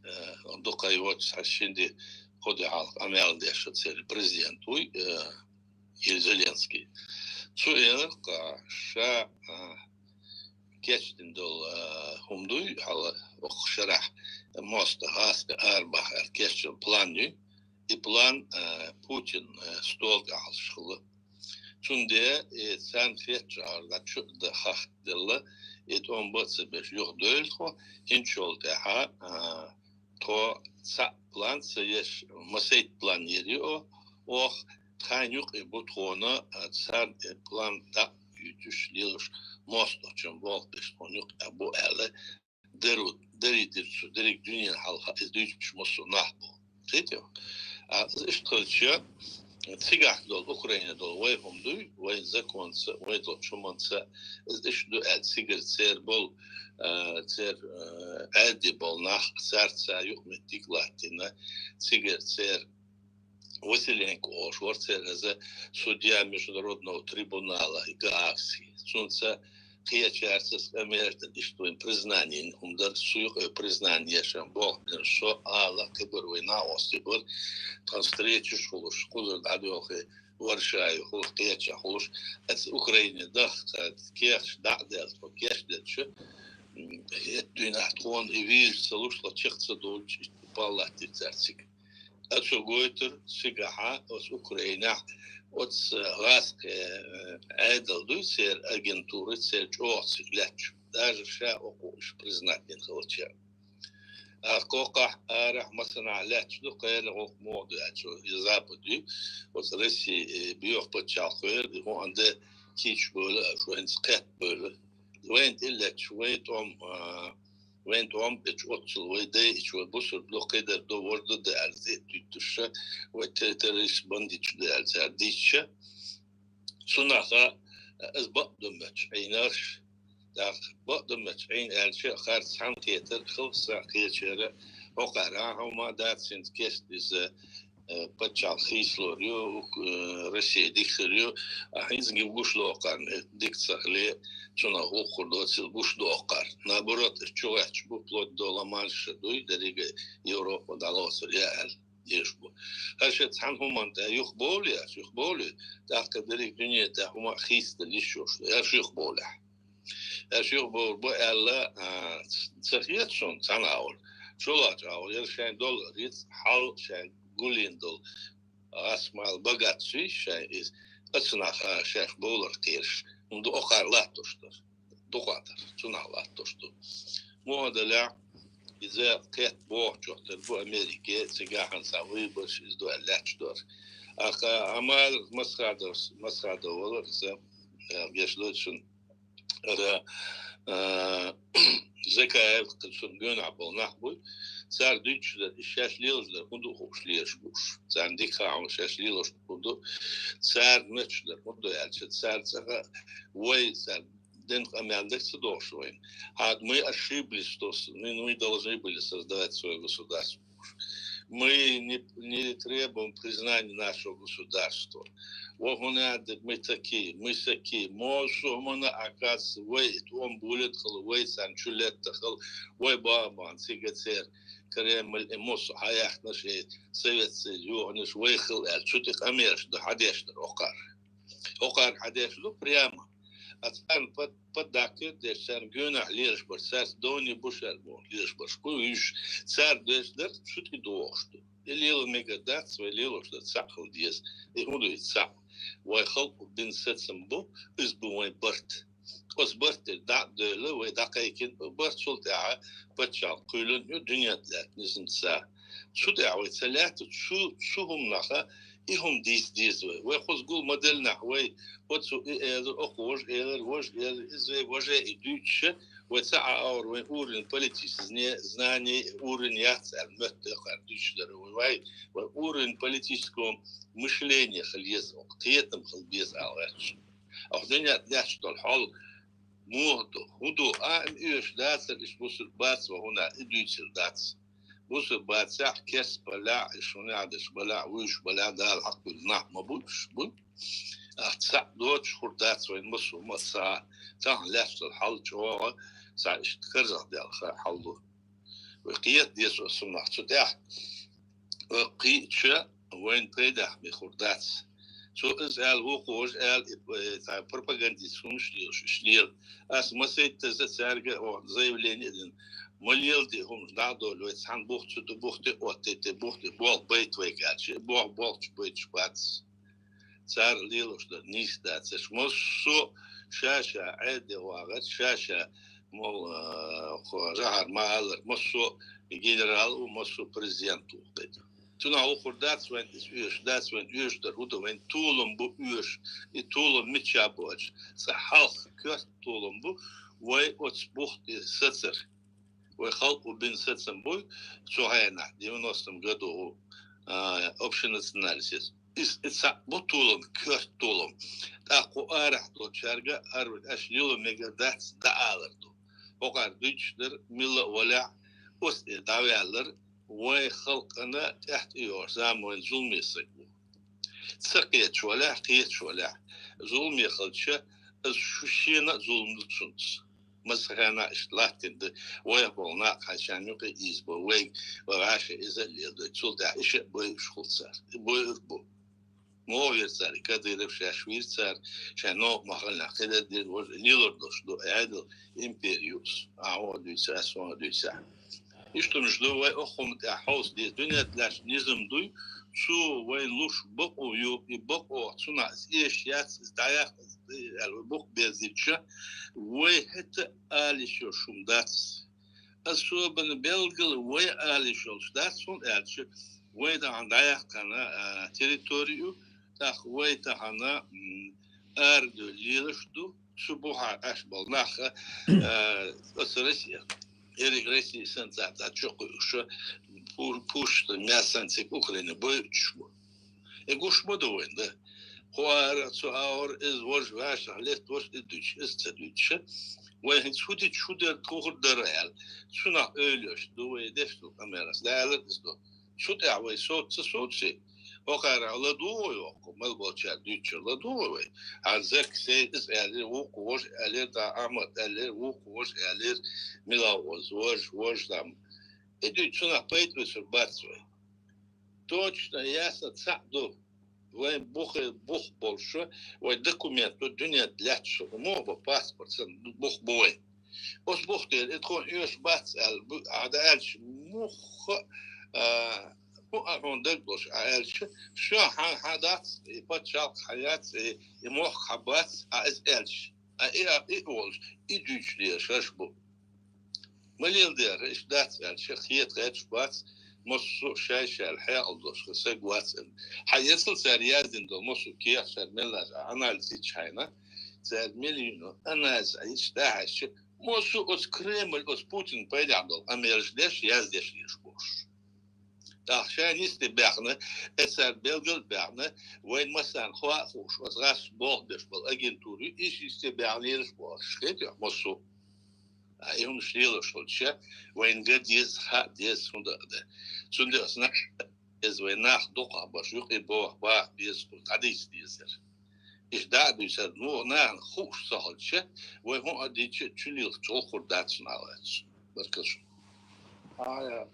э, дукха йоцу хьан шинди кху де хьалха къамел деш церан президент вуй, э, Зеленский. Цу эларх ша, а, кечдина долу, а, хӀума дуй, хьала окху шарахь мостагӀ гӀазкхи арабаха аьлла кечдина план ю. И план, а, Путин, а, стол тӀе хьалаш хилла. Цундела и царна хетачу гӀарда чу а дан хахделла, и тӀом бан а ца беш юха девлла тхо, хӀинцачул тӀаьхьа, а, тхо цхьаъ план ца еш, масийтта план йийр ю оха, тхайн юкъе бу тхуна, а, царна и план дӀа а юьйтуш лелаш, мостагӀчун болх беш тхуна юкъе бу аьлла, дару-, дарий дира цу дерриг дуьненан хьалха, иза дуьйцуш массо а нах бу. Кхетий? А, иза иштта хилча, цигахь долу, Украине долу вай хӀума дуй, вайн законца, вай долчу хӀуманца, иза иштта ду аьлла, цигара церан болу, а, церан, а, Ӏаьрде болу нах, царца юкъаметтиг дика латтийна, цигара церан Василенко олуш вара церан иза судья международного трибунала Гаагский. Цунца кхечаьрца къамелаш дина, иштта вайн признание хӀума дара, цу юкъе признание ешан болх бина со ала, кхибар вай накъостий бара, тхан встречаш хуьлуш, кхузара дӀадоьлхий, Варшаве хуьлуш, кхечахь хуьлуш, аса Украине даха, кехаташ дӀа а даьлла, тхо кечделча, м, хӀетта дуьйнахь тхуна и виза ца луш, тхо чекх ца долчу, иштта паллаттира цаьрца цига. Ацо гойтура цигахьа, оцу Украинехь, оцу гӀазкхи, э, Ӏедал дуй, церан агентура, церан чӀогӀа цига лаьтташ. Даже ша окху уьш признать дина хилча. А кхокхахь арахь массанхьа лаьтташ ду, кхеран гӀуллакх муха ду аьлча, и Запад ю, оцу Россия, э, боьха пачхьалкх вер, и хӀун ан де кийча бевлла, аша вайнца кхетта бевлла. Вайна тӀе лаьтташ, вай тӀом, а, вайн тӀом бечу оццул, вай дайчу, вай бусурба ду, кхидара ду, ворда ду аьлла, зе а туьттуша, вай те-, террорист, бандиташ ду аьлла, цара дийча. Цунаха, а, иза бакъ ду моьттуш Ӏийнарш. ТӀаккха бакъ ду моьттуш Ӏийна аьлча, харц цхьаьна кхетар, хилса кхечара, хӀокхара хьо ма дац, хӀинца кест иза, э, паччахьалкх хийцалур ю, э, Россия дика хир ю, а хӀинца гуш доккхар, э, дика ца хиле, цунах гӀуллакх хир доцийла гуш доккхар. Наоборот, чугӀаьтташ бу, вплоть до Ла-Манша дуй, деррига Европа дӀалоцур я аьлла, деш бу. ХӀара шеца цхьана хӀуманна тӀа юхабовлий, аш юхабовлий, тӀаккха деррига дуьне тӀа хӀума хийцадала йиш йолуш ду, аш юхабовлехь. Аш юхабовр бу аьлла, а, ц-, ца хета суна цхьана агӀор. ЧолагӀча агӀор, яра шайн долу рицкъ, хьал шайн гулйина долу, гӀасмал богатствий шайн иза, оцунах, а, шайх бовлар кхераш, хӀунда окхар латтош дара. Дукха дара, цунах латтош ду. Муха далахь, иза кхетта бохучух тера бу Америке, цигахьа цхьа выбораш иза ду аьлла лаьтташ дара. Аха, Амал Масхадов, Масхадов валар иза, а, геш дойцу шуна, ара, а, Закаев, цунна гонахь болу нах буй, цара дуьйцуш дара, и шаьш лелаш дара, хӀун ду хууш лелаш бууш. Царна дика хаьа, шаьш лелаш хӀун ду. Цара моьттуш дара, хӀун ду аьлча, цара цӀаха вай, цара ден къамел дерг ца дохуш вайна. Хьа, мы ошиблись, то есть мы, мы должны были создавать своё государство. Мы не, не требуем признания нашего государства. Ва хӀунда мы такие, мы сякие. Массо а хӀуманна, оказывается, вай, тӀом булит хила, вай царна чу летта хила, вай бан-бан, цига церан Кремль, и массо а хьаяьхнаш, и Совет Союз йоханаш, вай хила аьлла, цу тӀе къамелаш ду, хьадеш дара окхар. Окхар хьадеш ду прямо. А царна под-, поддакивать деш, царна гонахь лелаш бара, цаьрца довни бу шаьрга бохуш лелаш бара, шу вуьйш, цара деш дара, цу тӀе дохуш ду. И лела мегар дац, вай лелош дара, цхьаъ хила деза. И хӀун ду иза цхьаъ? Вай халкъо бина сацам бу, иза бу вайн барт. Оцу барт тӀера дӀа а девлла, вай дӀакхайкхина, барт цул тӀаьхьа паччахьалкх кхоьлина ю дуьнен тӀа лаьтта низамца. Цу тӀехь вай ца лаьтта, цу, цу хӀуманах и хӀума дийца деза вай. Вай кхуза гул ма деллинехь, вай оцу и элира, оха важа элира, важа элира, иза вай важа и дуьйцуша, вай ца Ӏа аура вайн уровень политических зне-, знаний, уровень яц аьлла, моьтту кхара дуьйцуш дара вай. Вай, вай уровень политического мышления хила еза, кхетам хила беза аьлла гӀерташ. Оха дуьнен тӀа лаьтташ долу хьал муха ду, хӀун ду, а, м, оьшуш дацара, иштта бусург бац ва хӀуна, и дуьйцур дац. Бусург бацахь, керс балахь, и шуна Ӏадаш балахь, вуьйш балахь, Дала хьакхуьлу нах ма бу, уьш бу. Ахь цхьаъ доцуш хӀур дац вайн массо а ма ца, тахана лаьтташ долу хьал чӀогӀа, цхьа иштта карзах даьлла хьал ду. Вай кхета деза оцунах цу тӀехь. Вай кхиъча, вайн пайдах бен хӀур дац. Цо иза аьлла, вукхо важа аьлла, и, и, цхьа пропагандист хӀумаш лелаш, уьш лела. Ас масийттаза цаьрга, о, заявление а дина. Ма леладе хӀумаш, дӀа а довлий, вай цхьана бух цу тӀе, бух тӀе, отта тӀе, бух тӀе, болх байта вайга аьлча, болх болчу байташ бац. Цара лелош дара нийса дацарш. Массо а ша-ша Ӏедал вагӀарш, ша-ша, мол, а, кхо жахьар ма-аллара, массо а генерал ву, массо а президент ву кхетар. Цунах ву хӀур дац вайн иза оьшуш, дац вайн оьшуш дара, хӀун ду вайн толам бу оьшуш, и толам мичча бу аьлча, цкъа хьалха коьрта толам бу, вай оцу бух тӀе сацар. Вай халкъо бина сацам буй, цу хенахь, девяностом году, а, общенационалистов. Иза, иза цхьаъ бу толам, коьрта толам. ТӀаккха кху арахь долчаьрга, ара, аша лила мегар дац, дӀаалар ду. ХӀокхара дуьйцуш дара, милла а валехь, оцу тӀе дӀаваьллар, вайн халкъана тӀаьхьа тӀейогӀуш зама вайн зуламе саг ву. Ца кхеташ валехь, кхеташ валехь, зуламе хилча, иза шу шена а зулам ду цунца. Масахана иштта латтина ду, вайх болу нах хьайшан юкъе ийзабо, вайга, вай вӀаши иза а леладой, цул тӀаьхьа иша а бойуш хула цара. И бойур бу. Муха вира цара, и Кадыров шаьш вира цара, шайн новкъа ма-хиллинехь, кхидӀа дина важа, лелар долуш ду, Ӏедал, импери ю ас. Ахьа хӀун а дуьйцу, ас хӀун а дуьйцу. Иштта хӀумнаш ду, вай оха хӀума тӀехь хьовса деза. Дуьнен тӀа лаьтташ низам дуй, цо вайна луш бакъо ю, и бакъо цунах иза эшаш яц, иза дӀаяккха, иза аьлла, вай букъ берзича, вай хӀета ала йиш йолуш хӀума дац. Особенно белгала вай ала йиш йолуш дац, хӀунда аьлча вай тахана дӀаяьккхина, а, территори ю, тӀаккха вай тахана, м, арадевлла лелаш ду, цу бухахь Ӏаш болу нах, а, оцу Россия, ерриг Россия санна цхьацца чу кхуьуш, пу-, пушта мясанца Украина бойуш бу. И гуш ма ду вайна, да? Кху ара, цу агӀор иза важа вӀашагӀ летта, важа и дуьйцуш, иза ца дуьйцуша. Вай хӀинца хӀу дича, хӀу дерг хӀу хир дара аьлла, цунах ойла еш ду вай деш долу къамелаца. Далар иза ду. Цу тӀехь вай совца ца совций, Хьо кхара ладугӀу вай, воккху, мел болчаьрга дуьйцур ладугӀу вай. Хьан зак сей из аьллера, вукху вож аьллера, да Ахьмад аьллера, вукху вож аьллера, мила оз вож, вож там. И дуьйцу нах пайда висур бац вай. Точно, ясно, цхьаъ ду. Вай бухе, бух болуш, вай документ ду, дуьнен лаьтташ, муха бу паспорт, сан бух бу вай. Оцу бух дера, и тхуна оьшуш бац аьлла, бу, а, да аьлча, муха, а, хӀун а хьуна дагадош, а аьлча, шо хьан, хьан дац, и пачхьалкх хьан яц, и, и мохк хьан бац, а иза аьлча, а и, а и олуш, и дуьйцуш дезаш бу. Ма леладера, иштта дац аьлча, хета гӀерташ бац, массо а шай-шайла хьекъал долуш, хӀа, саг вац аьлла. Хьан эцал цара яздина долу, массо а кехат цара мел лаьцна, анализ йича хьайна, цара мел йина, анализ а йича, дӀахьаьжча, массо а оцу Кремль, оцу Путин пайдехь долу къамелаш деш, яздеш лелаш болуш. ТӀаккха шайна йисте баьхна, эцар белгал а баьхна, вайн массарна хаа а хууш, оцу гӀазкхаша болх беш болу агентура ю, иша йисте баьхна лелаш болуш, хетий, массо а. А и хӀуманаш лелош хилча, вайна ган деза, хаа деза, хӀунда а дан. Цундела ас нах деза, вай нах дукхахбарш, юкъе боху, баха беза, кху дӀадийца дезара. Иштта дӀа а дуьйцур, ну, нахана хууш ца хилча, вай хӀун а дийча, чу лилха чӀогӀа хӀур дац, ма вац. Баркалла шуна. А, я.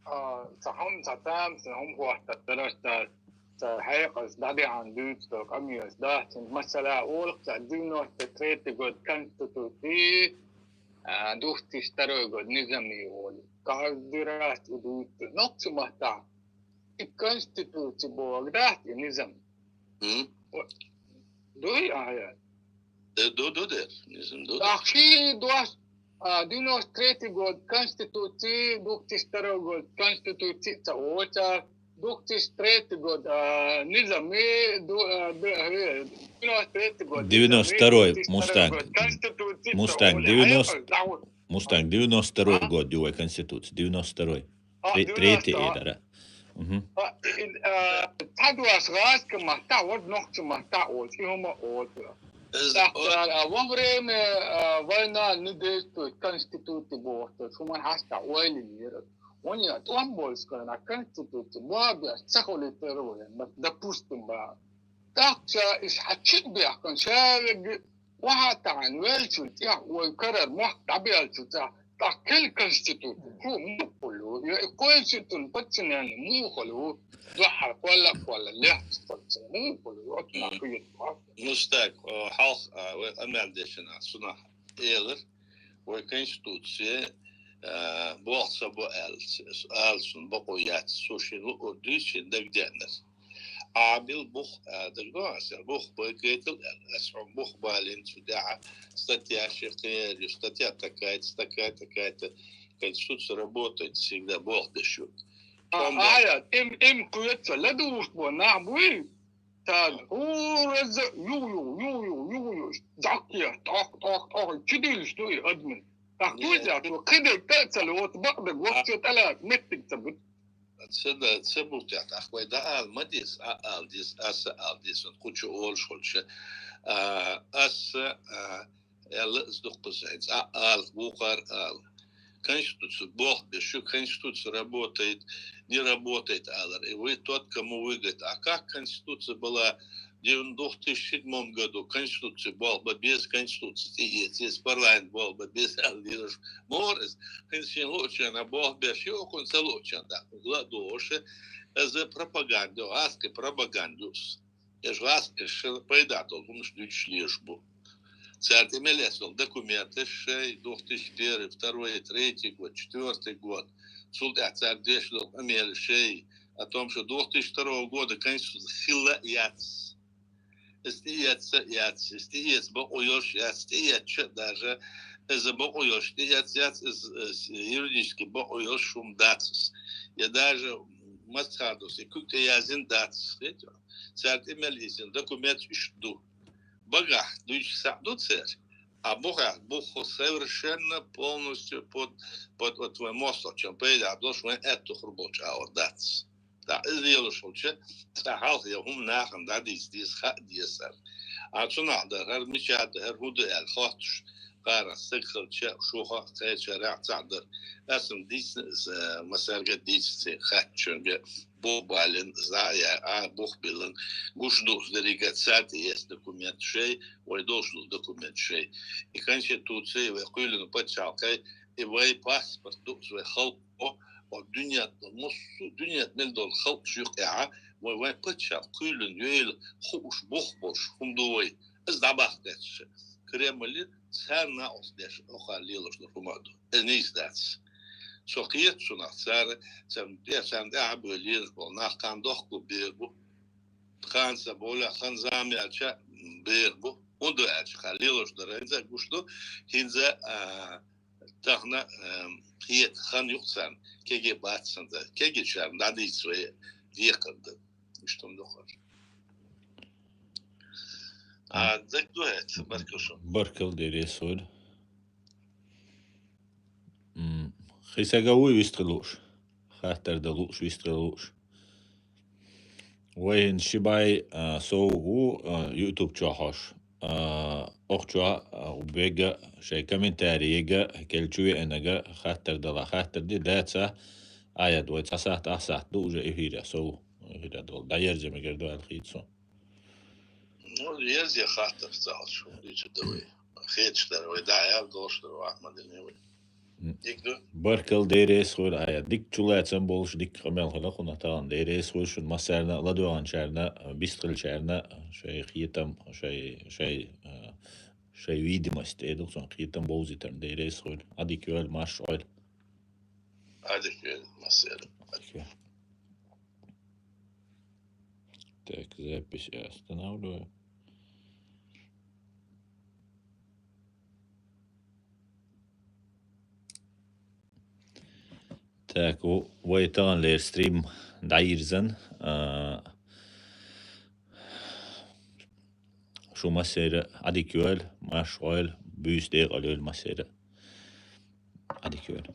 А, ца хьун, ца там, ца хьун хӀоттар дараш, ца, ца хьекъалц дӀадеана дуьйцу долу къамелаш дац. Масала, олу ца девяносто третий год конституций, а, двух тысяч второй год низамий олу. Каждый раз и дуьйцу. Нохча маттахь и конституций бохург дац, и низам. М? Дуй, а, я. Э, ду, ду, дер. Низам ду, дер. Ахи, дуаш, а, девяносто третий год конституций, двух тысяч второй год конституций ца оца, двух тысяч третий год, а, низами, ду, а, д-, э, девяносто третий год девяносто второй низами, двух тысяч второй Мустанг. Год конституций ца Мустанг, оли. девяносто, А я, да, вот. Мустанг, девяносто второй А? Год ю вай конституция, девяносто второй. А, Тре-, третий девяносто, а? Эдара. Мгм. А, и, а, тадуаш гӀазкхи маттахь, вот нохча маттахь оцу, и хӀума оцу. Из Так, о- а, а, во время, а, война не действует конституция боху, то есть хӀуман хьаста ойла йира. Он я тӀом болуш хана конституция боху, ца хули первое, допустим, ба. ТӀаккха иш хьачу бехкан шаверг Ваха тахан велчул тӀех вай карара мохк дӀабелчул тӀех, тӀаккха кхел конституция хӀу муххалу, я и кхоьлчуьйтун подчинение муххалу, дуьххьара кхолла а кхолла лехча подчинение муххалу, оцунах хӀу ю тӀаккха. Мустак, о, хьалха, а, вай къамел дешина, цунах элар, вай конституция, а, болх ца бо аьлла, ала цунна бакъо яц, цо шен луъур дуьйцу, шен дагадеаннар. Ӏабил бух, а, дагадогӀу аса, бух байгайтал аьлла. Аса хьуна бух балийна цу тӀехь статья ши кхер ю, статья такая-то, статья такая-то. Конституция работает, всегда болх беш ю. А, Тхьовра а, я, им, им кхуьца ладугӀуш бо нах буй? Царна хӀоразза ю, ю, ю, ю, ю, ю, жаккхе, тӀох, тӀох, тӀох, чу дуьйлуш ду и адамна. ТӀаккха Не. Кхуза цо кхидерг тӀе а ца лоцу, бакъдерг А. Воккхачо тӀалаца меттиг ца бу. Ца да, ца бу тӀехь, тӀаккха вай дӀаала ма деза, а ала деза, аса ала деза, кху чу олуш хилча. А, аса, а, аьлла, из дуккхаза хӀинца, а ала, вукхар ала. Конституция болх беш ю, конституция работает, не работает алар. И вы тот, кому выгодно. А как конституция была в двух тысячи седьмом году, конституция болх ба, без конституции тӀеэца, если парламент болх ба, без ала дезаш, мора из, хӀинца шен луучарна болх беш ю, хӀокхунна ца луучарна даккха, ладугӀуш, из пропаганда, гӀазкхи пропаганда ю из. Эш гӀазкхаша пайда долу хӀуманаш дуьйцуш лелаш бу. Цара тӀе мел эцна долу документаш шай, двух тысяч первый, второй, третий год, четвёртый год. Цул тӀаьхьа цара деш долу къамелаш шай, о том, что двух тысяч второго года конституция хилла а яц. Иза тӀеэца а яц, иза тӀеэца бакъо йолуш яц, тӀеэцча а даже, иза бакъо йолуш тӀеэца яц, иза, иза юридически бакъо йолуш хӀума дац иза. Я даже Мацхадус и куьг тӀе яздина дац, хетий? Цара тӀе мел йисина документаш иштта ду. Багахь дуьйцуш схьа ду церан, а бухахь бух совершенно полностью под, под, вот вайн мостагӀчун пайда долуш, вайн аьтто хуьлуш болчу агӀор дац. ТӀаккха иза лелош хилча, цкъа хьалха я хӀума нахана дӀадийца деза, хаа деза царна. А цунах дар, хӀара мича ду, хӀара хӀун ду аьлла хоттуш, кхара стаг хилча, шуха кхечарахь цхьаъ дара. Аса-м дийцина иза, массаьрга а дийцина церан хаьттачуьнга, бух бален, зна я, а, бух билан, гуш дус деррига цар тӀе ес документ шей, вай долуш ду документ шей. И Конституций, вай кхоьлина пачхьалкхий, и вай паспорт ду, вай халкъо, вай дуьнен, массо а дуьнен мел долу халкъаш юкъехь, вай, вай пачхьалкх кхоьлина йойла хууш бух болуш хӀума ду вай. Иза дӀабаккха деза. Кремль царна накъост деш, оха лелош долу хӀума а ду. Иза нийса дац. Со кхета цунах, цара, царна тӀе, царна тӀаьхьа бевлла лелаш болу нах кхана дохко бер бу. Кхана ца бовлехь, хан зама яьлча бер бу. ХӀунда аьлча, кхана лелош дара, хӀинца гуш ду, хӀинца, а, тахана, а, хета хан юкъа царна, кегий бац санна, кегийчарна дӀадийца вай декхар дан. Иштта хӀума ду хӀара. А, дагадоьду хӀета, баркалла шуна. Баркалла, Дела реза хуьлда. М, хи сага вуй вистхила лууш? Хаттар дан лууш, вистхила лууш? Вай хӀинца ши бӀе, а, сов ву, а, YouTube чохь хьош. А, охчо, а, бега, шайн комментарий ега, кел чу веанага хаттар дала, хаттар де, даца, Ӏад вай цхьа сахьт, ах сахьт ду уже эфире, сов эфире долу. ДӀаерза мегар ду аьлла хийца суна. Ну, ерзе хаттар ца хьалчу, дийцу ду вай. Хеташ дара вай, дӀа аьлла долуш дара вай, Ахьмадина вай. Дика ду? Баркалла, Дела реза хуьлда, Ӏад. Дика чулацам болуш, дика къамел хила кхунах тахана. Дела реза хуьлда шуна массарна, ладоьгӀначарна, бистхилчарна, шайн кхетам, шайн, шайн, а, шайн видимость, э, ду цунах кхетам бовзийтарна. Дела реза хуьлда. Ӏадика йойла, марша Ӏойла. Ӏадика йойла, массарна. Ӏадика йойла. Так, запись я останавливаю. Так, у-, вай таханлера стрим дӀайирзина. А, шу массеран Ӏадика йойла, марша Ӏойла, буьйса декъала йойла массеран. Ӏадика йойла.